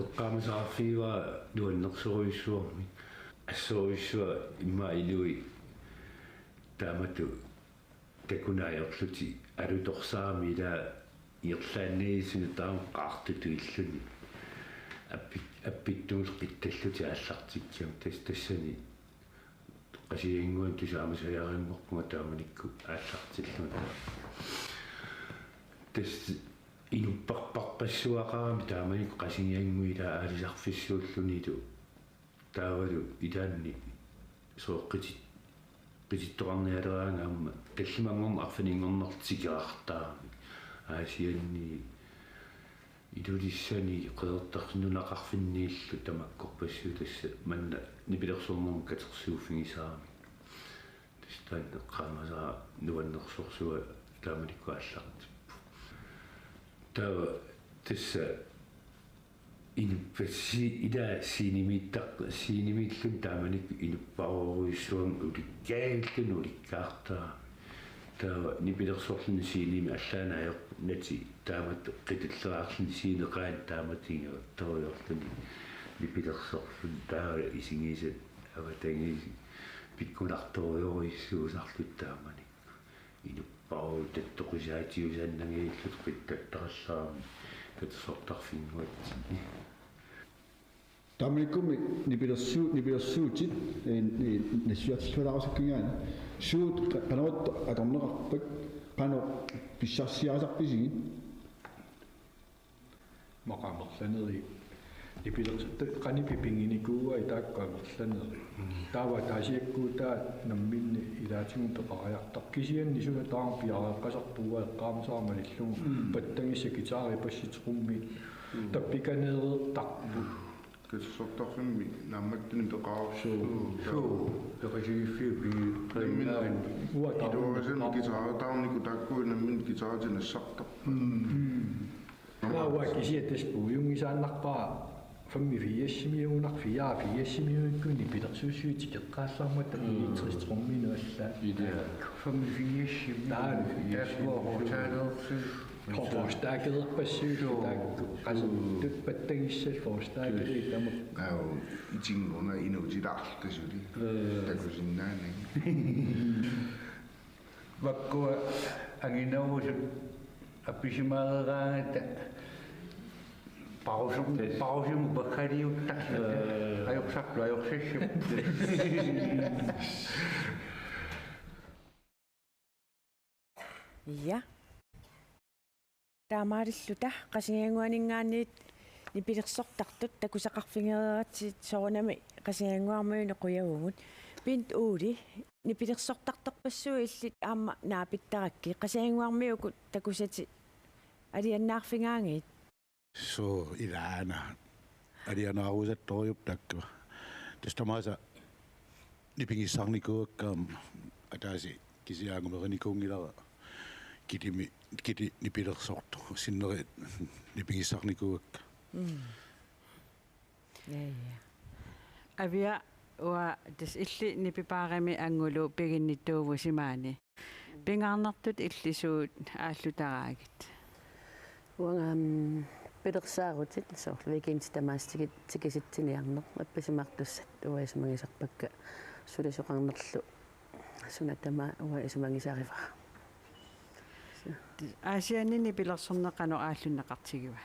eqqaamasaqarfigivara nuannersorujussuarmik. Assorujussuaq immaqa ilui taamatut takuneq ajorlutik alutorsaamik, ila ingerlaannaq suna taama qaartutut illuni. Appi-, appittumut qitsallutik aallartikkiarmata, tassa tassani Qasigiannguani tusaamasariaqanngorpunga taamanikkut aallartillunga. Tassa inupparparpassuaqarami taamanikkut Qasigiannguit ila aalisarfissuullunilu. Taavalu ilaanni soorlu qiti-, qitittoqarnialeraangamma tallimanngorneq arfininngornerlu tikeraartaramik. Aasianni Ilulissani Qeqertarsuaq nunaqarfinniillu tamakkorpassuit, tassa manna nipilersornermut katersuuffigisaaramik. Tassa taanna eqqaamasara nuannersorsuaq taamanikkut aallartippoq. Taava tassa inuppassuit ila scenemiittar-, scenemiilluni taamanikkut inupparujussuarmik ulikkaarluni ulikkaartaramik. Taava nipilersorluni scenemi allaanut ajorpugut, natit taamatut qitalleraarluni sceneqaani taamatut ingerlattorujoorluni nipilersorluni, taava isigisat avatangiisit pikkunartorujorujussuusarlutik taamanikkut. Inupparujuttut toqusaatiusaannanngillutik qittattarallarami katersortarfinnguatsinni. Taamanikkummi nipilersu-, nipilersuutit, eh, eh, nassiutissalaarusukkukku, suut qa-, qanoq atorneqarpat, qanoq pissarsiarisarpisigit? Maqa amerlanerit. Nipilersuutit qanoq pipiginikuuai taakku amerlanerit. Taava ataasiakkuutaat namminneq ilaatigut peqariartarput. Kisianni suna tamarmi piareeqqasarput, uanga eqqaamasara malillugu. Mm. Pattagissat, guitarit, bassit, trummit. Mm. Tappikaneereertarput. Katersortarfimmi naammattunik peqareersoq. Suu. Suu. Peqatigiiffiup pi-, namminneq. Uanga tamarmi iluarisannik peqareersoq. Guitaritaarnikut taakku namminneq guitaritik nassartarput. Mm. Uanga, uanga kisianni tassa puiunngisaannarpara femogfirsimiugunarpoq, fireogfirsimiugunarpoq nipilersuussisut tikeqqaallarmata, mm, elektrisk trumminut allaat. Ila. Femogfirsimi. Taanna. Femogfirsimi. Taakku forstærkereerpassuit. Suu. Taakku. Qasuttut pattagissat forstærkerit. Suu. Tamakku. Aa, itinnguuna inuutilaarluta suli. Ee. Takusinnaanagit. Makkua anginerusut appisimaareeraangata parusum-, parusimut paggaliuttarluta. Ee. Ajorsarlu ajorsassapput. Ja. Taamaalilluta Qasigiannguaninngaanniit nipilersortartut takusaqarfigereeratsigit, soorunami Qasigiannguarmiunut qujavugut. Bent Ole, nipilersortartorpassuit illit aamma naapittarakkit, Qasigiannguarmiukkut takusatit alianaarfigaangat? Suu, ilaana. Alianaarusattorujuupput taakku. Tassa tamaasa nipigissarnikuuakka aamma, ataaseq kisianni angumerinikuunngilara. Kitimi, kitit nipilersortut sinneri nipigissarnikuuakka. Mm. Ja, ja. Avia, uanga tassa illit nipipaarimi angulu piginnittuuvusi maani. Pingaarnertut illit suut aallutaraagit? Uanga, mm, pilersaarutit soorlu weekendit tamaasa tiki-, tikisitsiniarneq, appisimaartussat uanga isumagisarpakka, sulisoqarnerlu suna tamaat uanga isumagisarivara. Aasianni nipilersorneq qanoq aallunneqartigiva?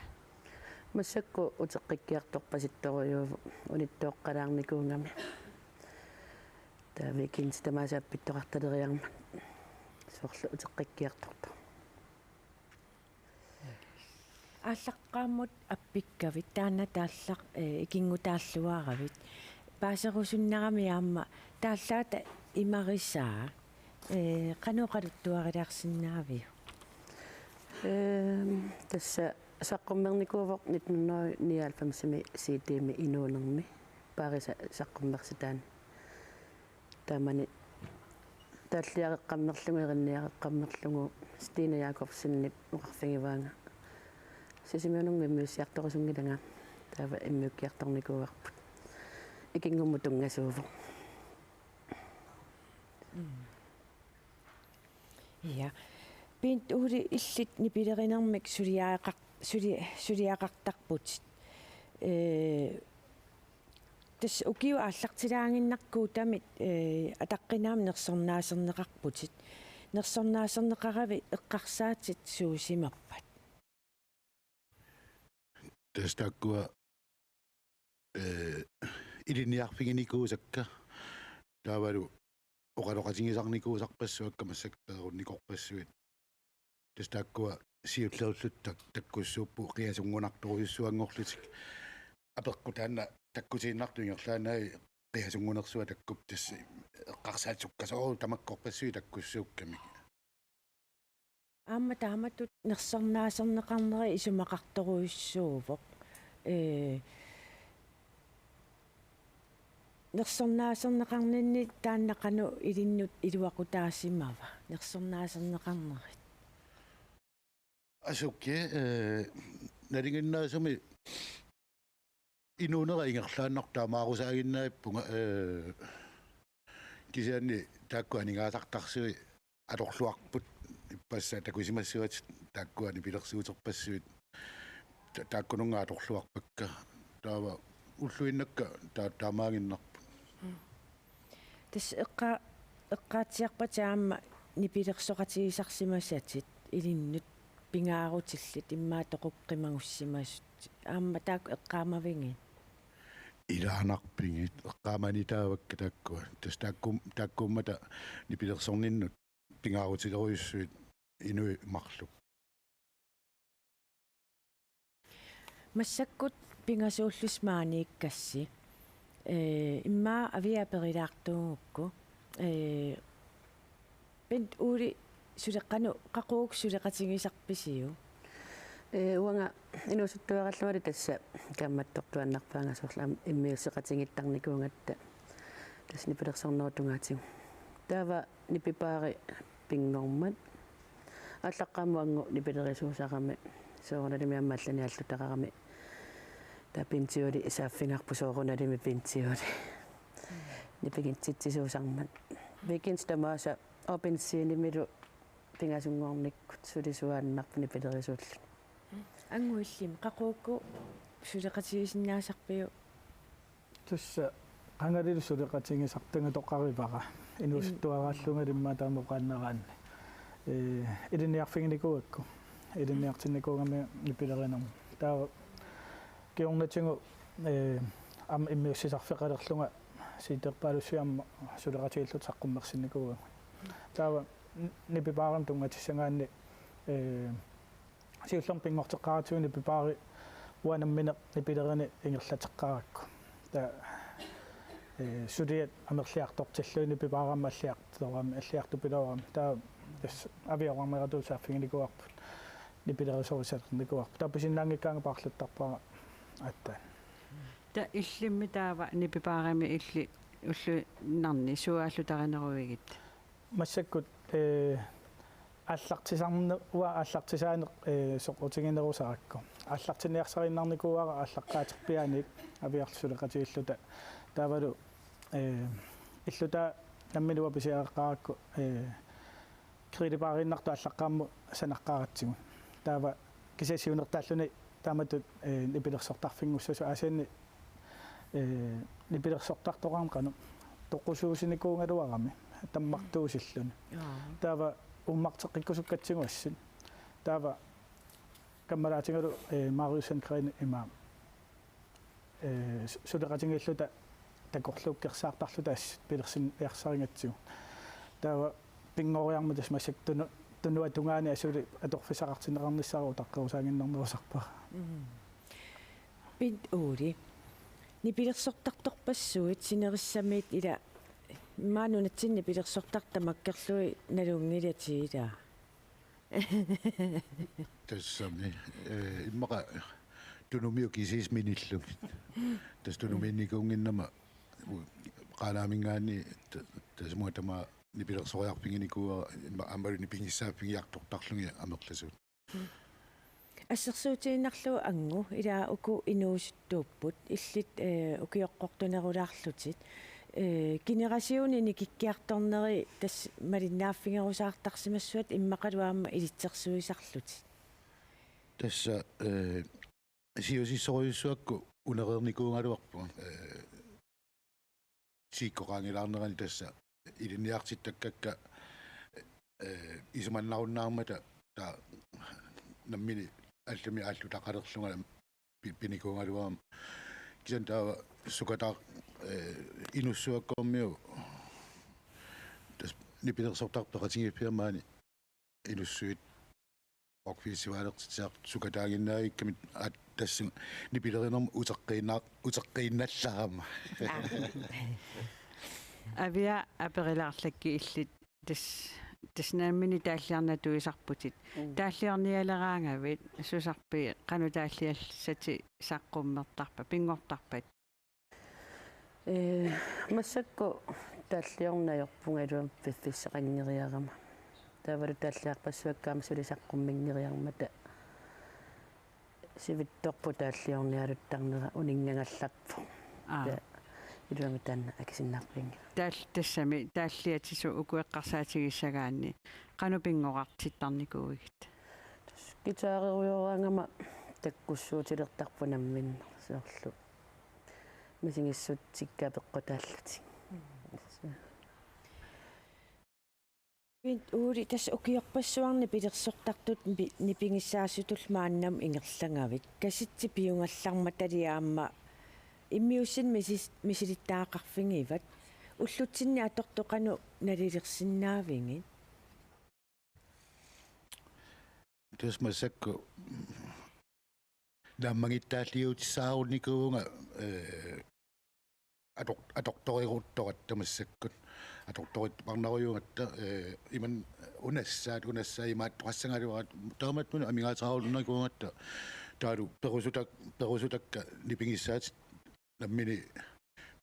Massakkut uteqqikkiartorpasittorujuuvoq unittooqqalaarnikuugami. Taava weekendit tamaasa appittoqartaleriarmat soorlu uteqqikkiartortoq. Aallaqqaammut appikkavit, taanna taallaq, eh, ikinngutaalluaravit. Paaserusunnarami aamma taallaata imarisaa, eh, qanoq oqaluttuarilaarsinnaaviuk? Ehm, tassa saqqummernikuuvoq nitten hundrede nioghalvfemsimi C D-mi inuunermi, Paarisa saqqummersitaani. Taamani taalliareqqammerlugu, erinniareqqammerlugu Stine Jakobsenip oqarfigivaanga: Sisimiunut immiussiartorusunngilanga. Taava immiukkiartornikuuarput. Ikinngummut tunngasuuvoq. Mm. Ja. Bent Ole, illit nipilerinermik suliaqar-, suli-, suliaqartarputit. Ee, tassa ukiut aallartilaaginnarkuutamit, ee, ataqqinaammik nersornaaserneqarputit. Nersornaaserneqaravit eqqarsaatit suusimappat? Tassa taakkua, ee, ilinniarfiginikuusakka taavalu oqaloqatigisarnikuusarpassuakka massakkut peerunnikorpassuit. Tassa taakkua siullerullutik tak-, takkussuupput qiasunngunartorujussuanngorlutik. Apeqqut taanna takkutiinnartut ingerlaannavit qiasunngunersuaq takkuppoq, tassa eqqarsaat sukkasuumik tamakkorpassuit takkussuukkamik. Aamma taamatut nersornaaserneqarneri isumaqartorujussuuvoq. Ee, nersornaaserneqarninni taanna qanoq ilinnut iluaqutaasimava, nersornaaserneqarnerit? Asuki, ee, nalinginnaasumik inuunera ingerlaannaq taamaarusaaginnavippunga, ee, kisianni taakku aningaasartarsui atorluarput, ippassaq takusimassuat taakkua nipilersuuterpassuit ta-, taakkununnga atorluarpakka. Taava ulluinnakka ta-, taamaaginnarput. Tassa eqqa-, eqqaatsiarpat aamma nipilersoqatigisarsimasatit ilinnut pingaarutillit immaqa toqukku qimagussimasut. Aamma taakku eqqaamavigit? Ilaanarpigit, eqqaamanitaavakka taakkua. Tassa taakku-, taakkuummata nipilersorninnut pingaarutilerujussuit inuit marluk. Massakkut pingasuullusi maaniikkassi. Ee, immaqa Aviat aperilaartuugukku. Ee, Bent Ole, suleqanu-, qaqugu suleqatigisarpisiuk? Ee, uanga inuusuttuarallungali tassa kaammattortuaannarpaanga, soorlu aamma immiusseqatigiittarnikuugatta tassa nipilersornerup tungaatigut. Taava nipipaari pinngormat aallaqqaammut angut nipilerisuusarami, soorunalimi aamma allani aallutararami. Taava Bent Ole saaffigarput, soorunalimi Bent Ole. Nipigitsitsisuusarmat. Weekendit tamaasa open scenemilu pingasunngornikkut sulisuaannarpoq nipilerisuulluta. Angut, illimmi qaqugu suleqatigisinnaasarpiuk? Tassa qangalili suleqatigisartagatoqarivara. Inuusuttuaraallungali immaqa taama oqaannaraanni. Ee, ilinniarfiginikuugakku. Ilinniartinnikuugami nipilerinermut. Taava kingornatigut, ee, aamma immiussisarfeqalerlunga siiterpaalussuit aamma suleqatigiilluta saqqummersinnikuugakkit. Taava n-, nipipaarimi tunngatissagaanni, ee, siullermik pinngorteqqaaratsigu nipipaari uanga nammineq nipilerineq ingerlateqqaarakku. Taava, ee, suliat amerliartortillugit nipipaarami alliartorami, alliartupiloorami. Taava tassa Aviat oqarneratut saaffiginikuuarput, nipilerisorisalernikuuarput. Taava pisinnaanngikkaangat paarluttarpara aatsaat. Taava illimmi taava nipipaarimi illit ulluinnarni suut aallutarineruigit? Massakkut, ee, aallartisarne-, uanga aallartisaaneq, ee, soqutiginerusarakku. Aallartinniarsariinnarnikuuara aallaqqaaterpiaaniit Aviarlu suleqatigiilluta. Taavalu, ee, illutaa nammineq uanga pisiareqqaarakku, ee, grillbaariinnartut aallaqqaammut sanaqqaaratsigu. Taava kisianni siunertaalluni taamatut, ee, nipilersortarfinngussasut, aasianni, ee, nipilersortartoqarneq qanoq toqusuusinikuugaluarami tammartuusilluni. Aa. Taava uummarteqqikkusukkatsigu assut. Taava kammalaatigalu, ee, Marius Sandgreen ima, ee, su-, suleqatigiilluta takorluukkersaartarluta assut pilersinniarsarigatsigu. Taava pinngoriarmat tassa massakkut tunu-, tunuata tungaani asuli atorfissaqartinneqarnissara utaqqerusaaginnarnerusarpara. Mm. Bent Ole, nipilersortartorpassuit sinerissamiit ila, immaqa nunatsinni nipilersortartut tamakkerlugit nalunngilatit, ila? Tassami, ee, immaqa Tunumiut kisiisa minillugit. Tassa Tunumiinnikuunnginnama u-, Qaanaaminngaanniit ta-, tassa uanga tamaat nipilersoriarfiginikuuara, immaqa aammalu nipigissaaffigiartortarlugit amerlasuut. Assersuutigiinnarlugu Angut, ila uku inuusuttuupput, illit, ee, ukioqqortunerulaarlutit, eh, generationi nikikkiartorneri tassa malinnaaffigerusaartarsimassuat immaqalu aamma ilitsersuisarlutik. Tassa, eh, siusissorujussuakku unereernikuugaluarpunga, eh, siikkoqaanngilaarnerani tassa ilinniartittakkakka, eh, isumannarunnaarmata taava nammineq allamik aallutaqalerlunga pi-, pinikuugaluarama. Kisianni taava sukataaq, eh, Inussivakkormiut tassa nipilersortartut peqatigiiffiat maani Inussuit Rock Festivalertitsiartut sukataaginnaavikkami, aa, tassa nipilerinermut uteqqiinna-, uteqqiinnallarama. Aa. Avia, aperilaarlakki illit tassa, tassa nammineq taalliarnatuisarputit. Mm. Taalliornialeraangavit, susarpit qanoq taalliallissatit saqqummertarpat, pinngortarpat? Ee, massakkut taalliorneq ajorpunga iluamik piffissaqanngeriarama. Taavalu taalliarpassuakka aamma suli saqqumminngeriarmata sivitsorput taalliornialuttarnera uninngagallarpoq. Aa. Taava iluamik taanna akisinnaarpianngilaq. Taal-, tassami taalliatisut uku eqqarsaatigissagaanni qanoq pinngorartittarnikuuigit? Tassa guitarerujoraangama takkussuutilertarput namminneq, soorlu misigissutsikka apeqqutaallutik. Mm. Bent Ole, tassa ukiorpassuarni pilersortartut nipi-, nipigissaasutullu maannamut ingerlagavit. Kasitsit piugallarmatali aamma immiussineq misis-, misilittagaqarfigivat. Ullutsinni atortut qanoq nalilersinnaavigit? Tassa massakkut naammagittaalliuutissaarunikuuvunga, eh, ator-, atortoriguttoratta massakkut. Atortoripparnarujuugatta, eh, imannak unassaat, unassaat imaattoqassagaluaraat, taamaattumik amigaateqarunikuugatta, taavalu perusutak-, perusutakka nipigissaatit nammineq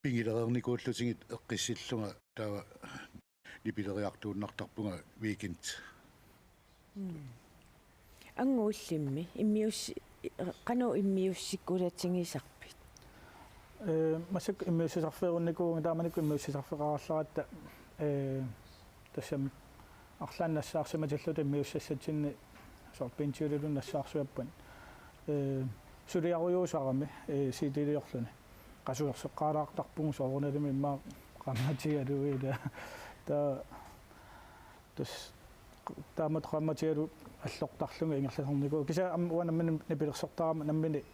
pigilereernikuullutigit eqqissillunga taava nipileriartuinnartarpunga weekend. Mm. Annguullimmi, immiussi-, qanoq immiussikulatigisarpit? Ee, massakkut immiussisarfeerunnikuuvunga, taamanikkut immiussisarfeqarallaratta, ee, tassami arlaannik nassaarsimatilluta immiussassatsinni soorlu bentiulilu nassaarsuappat. Ee, suliarujuusarami, ee, C D-liorluni. Qasuerseqqaalaartarpugut soorunalimi immaqa qaammatialuit. Taava tassa taamatut qaammatialu allortarlunga ingerlasarnikuuvunga. Kisianni aamma uanga nammineq nipilersortarama nammineq,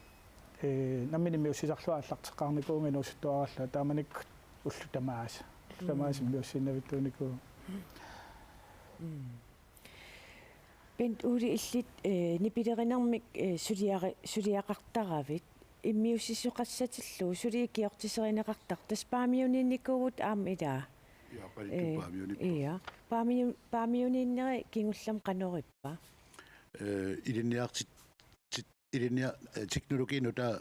ee, nammineq immiussisarlunga aallarteqqaarnikuuvunga inuusuttuarallarlunga, taamanikkut ullut tamaasa. Ullut tamaasa immiussiinnavittuunikuuvunga. Mm. Bent Ole, illit, eh, nipilerinermik, eh, suliari-, suliaqartaravit, immiussisoqassatillugu suli ikiortiserineqartartoq, tassa Paamiuniinnikuuvutit aamma, ilaa? Ja, Palittut. Eh, Paamiuniippoq. Ja. Paamiu-, Paamiuniinneri kingullermik qanorippa? Eh, ilinniartit-, tit-, ilinnia-, eh, teknologiinut taava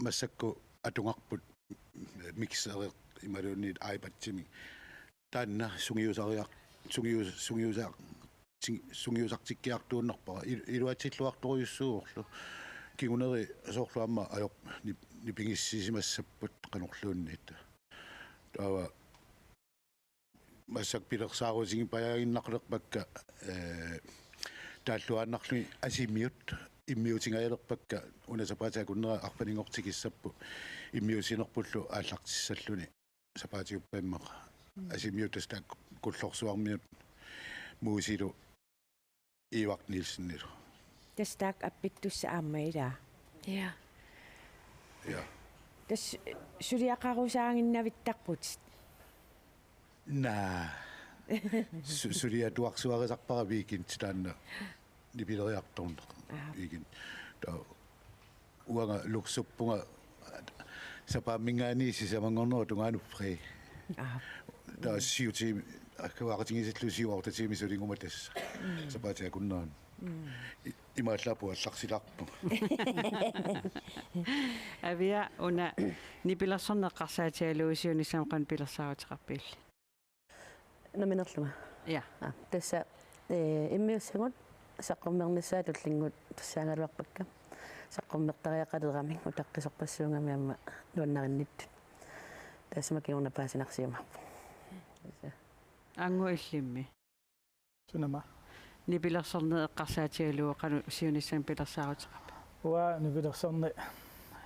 massakkut atugarput, eh, mixerit imaluunniit iPadimik. Taanna sungiusariaq-, sungius-, sungiusaq-, sing-, sungiusartikkiartuinnarpara. Il-, iluatsilluartorujussuuvorlu. Kinguneri soorlu aamma ajoq nip-, nipigissisimassapput qanorluunniit. Taava massakkut pilersaarutigipajaannarlerpakka, eh, taalluaannarlugit Asimiut immiutingajalerpakka, una sapaatip akunnera arfininngortikissapput immiussinerpullu aallartissalluni sapaatiuppat immaqa. Mm. Asimiut tassa taakku Kullorsuarmiut Muusilu Ivar Nielsenilu. Tassa taakku appittussat aamma, ilaa? Ja. Ja. Tassa suliaqarusaaginnavittarputit? Naa. Su-, suliatuarsuarisarpara weekend taanna nipileriartorneq. Aha. Weekend. Taava uanga luksuppunga sapaamminngaanniit sisamanngornerup tungaanut fri. Aha. Taava syv timer, akkuaqatigisillu syv otte timer suliguma tassa. Mm. Sapaatip akunnerani. Mm. I-, imaallaat puallarsilaarpunga. Avia, una nipilersorneq eqqarsaatigalugu siunissami qanoq pilersaaruteqarpit illit? Namminerlunga. Ja. Aa, tassa, ee, immiussigut saqqummernissaat tullinnut tussaagaluarpakka. Saqqummertariaqaleramik utaqqisorpassuugamik aamma nuannarinnittunut. Tassa makingorna paasinarsiumaarpoq. Angut illimmi. Sunama. Nipilersorneq eqqarsaatigalugu qanoq siunissami pilersaaruteqarpa? Uanga nipilersorneq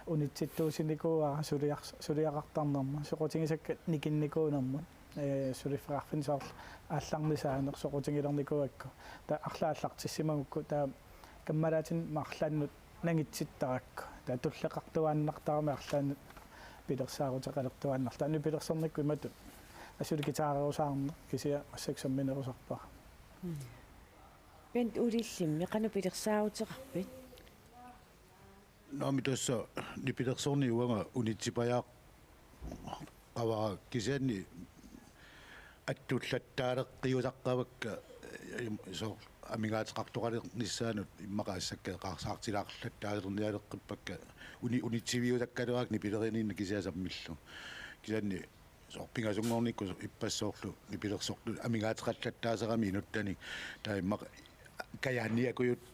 unitsittuusinikuuara suliar-, suliaqartarnermut, soqutigisakka nikinnikuunermut. Ee, suliffeqarfinni soorlu aallarnisaaneq soqutigilernikuugakku. Taava arlaat aallartissimagukku taava kammalaatinik arlaannut nangitsittarakku. Taava tulleqartuaannartarami arlaannut pilersaaruteqalertuaannarluta. Taava nipilersornikkut imatut asuli guitarerusaarneq kisianni massakkut samminerusarpara. Mm. Bent Ole, illimmi qanoq pilersaaruteqarpit? Naamik, tassa nipilersorneq uanga unitsipajaaq- qavara, kisianni attullattaaleqqiusarpakka, eh, soorlu amigaateqartoqalernissaanut immaqa assakka eqqarsaatilaarlattaalernialeqqippakka uni-, unitsiviusakkaluarakku nipilerinermi kisianni sammillugu. Kisianni soorlu pingasunngornikkut ippassaq soorlu nipilersortut amigaateqallattaaseramik inuttanik, taava immaqa kajaanniakujut-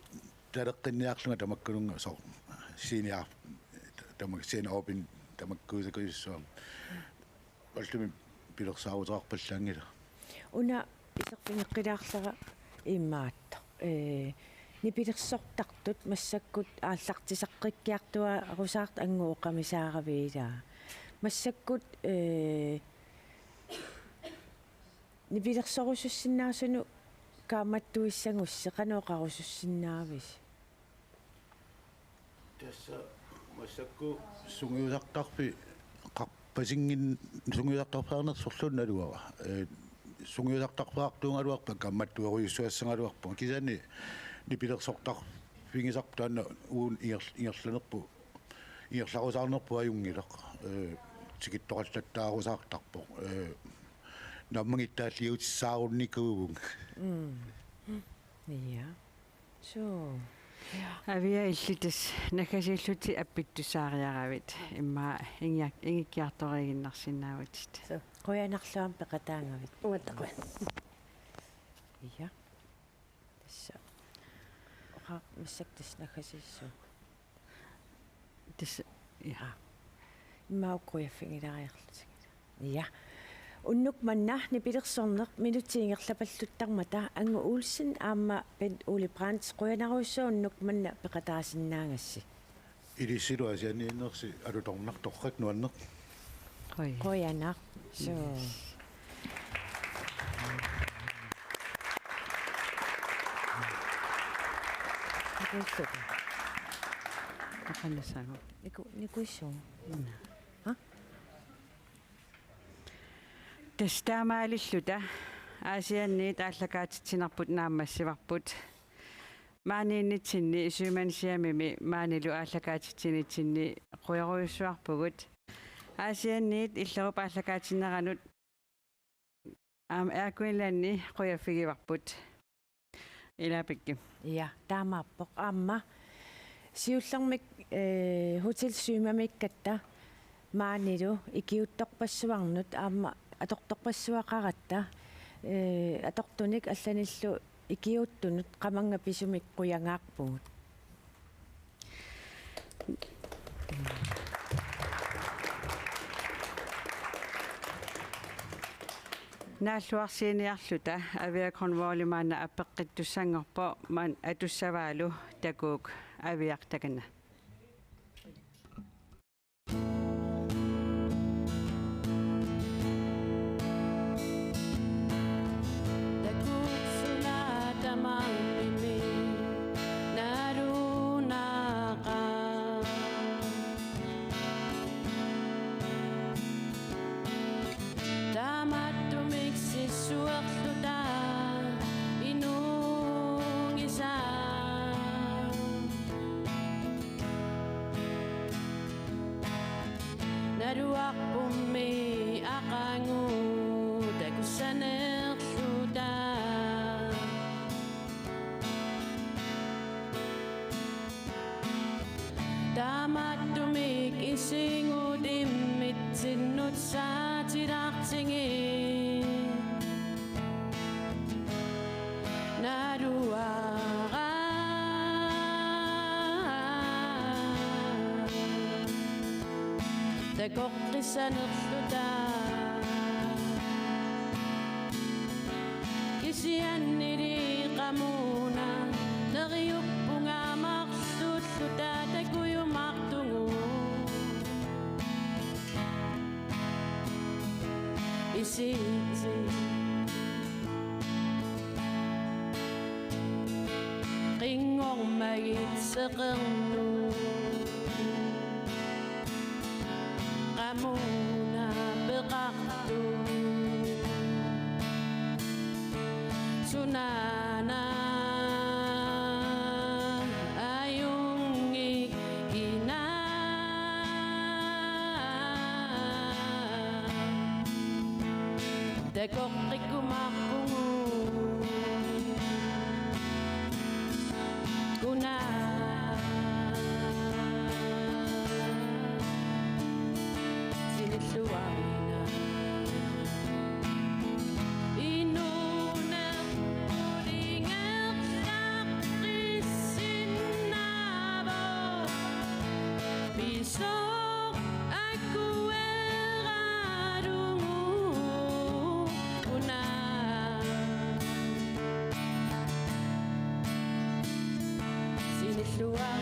taleqqinniarlunga tamakkununnga soorlu senior, tamak-, seniorpit tamakkuusakujussuarmik. Ullumi pilersaaruteqarpallaanngilaq. Una iserfigeqqilaarlara imaattoq. Ee, nipilersortartut massakkut aallartisaqqikkiartuaarusaartut angut oqamisaaraviilaa. Massakkut, ee, nipilersorusussinnaasunut kaammattuissagussi qanoq oqarusussinnaavisi? Tassa massakkut sungiusartarfi-, qarpasinngin-, sungiusartarfeqarnersorluunniit naluara. Ee, sungiusartarfeqartuugaluarpat kaammattuerujussuassagaluarpunga. Kisianni nipilersortarfigisarput taanna uun inger-, ingerlanerput ingerlarusaarnerput ajunngilaq, ee, tikittoqallattaarusaartarpoq, ee, naammagittaalliutissaarunnikuuvugut. Mm. Ja. Suu. Avia, illit tassa naggasiillutit appittussaariaravit, immaqa ingia-, ingikkiartoriiginnarsinnaavutit. Suu. Qujanarlu aamma peqataagavit. Uattaquen. Ja. Tassa. Oqa-, massakkut tassa naggasiissuugut. Tassa, ja. Aa. Immaqa qujaffigilaariarlutigit. Ja. Unnuk manna nipilersorneq minutsit ingerlapalluttarmata Angu Olsen aamma Bent Ole Brandt, qujanarujussuaq unnuk manna peqataasinnaagassi. Ilissilu Aasianniinnersi alutornartoqqak nuanneq. Qujanaq. Qujanaq. Suu. Yes. Nikuissuugut. Oqarnissaanut. Niku-, nikuissuugut. Una. Ha? Tassa taamaalilluta Aasianniit aallakaatitsinerput naammassivarput. Maaniinnitsinni Sømandshjemimi maanilu aallakaatitsinitsinni qujarujussuarpugut. Aasianniit Illerup aallakaatinneranut aamma Air Greenlandi qujaffigivarput. Ilaa Pikki. Ja, taamaappoq aamma. Siullermik, eh, Hotel Sømamiikkatta maanilu ikiuuttorpassuarnut aamma atortorpassuaqaratta, eh, atortunik allanillu ikiuuttunut qamannga pisumik qujangaarpugut. Naalluarsiiniarluta Avia Grønvold maanna apeqqittussanngorpoq, maanna atussavaalu, takuuk Aviaq takanna. Takuuk suna tamarmimmi nalunaqaaq. Tamattumik sissuerluta inunngisaaq. Naluarpummi aqagu takussanerluta. Tamattumik isigut immitsinnut saatilaartigit. Naluara. Takoqqissanerluta. Kisiannili qamuuna neriuppunga marluulluta takujumaartugut. Isiitsi. Qinngormagit seqernup qamuuna peqartoq. Sunaana ajunngik kina. Takoqqikkumaarpugut. Kuna. Sinilluarina. Inuunerpulingerlaqqissinnaavoq. Pisoq akueralugu una. Sinilluarina.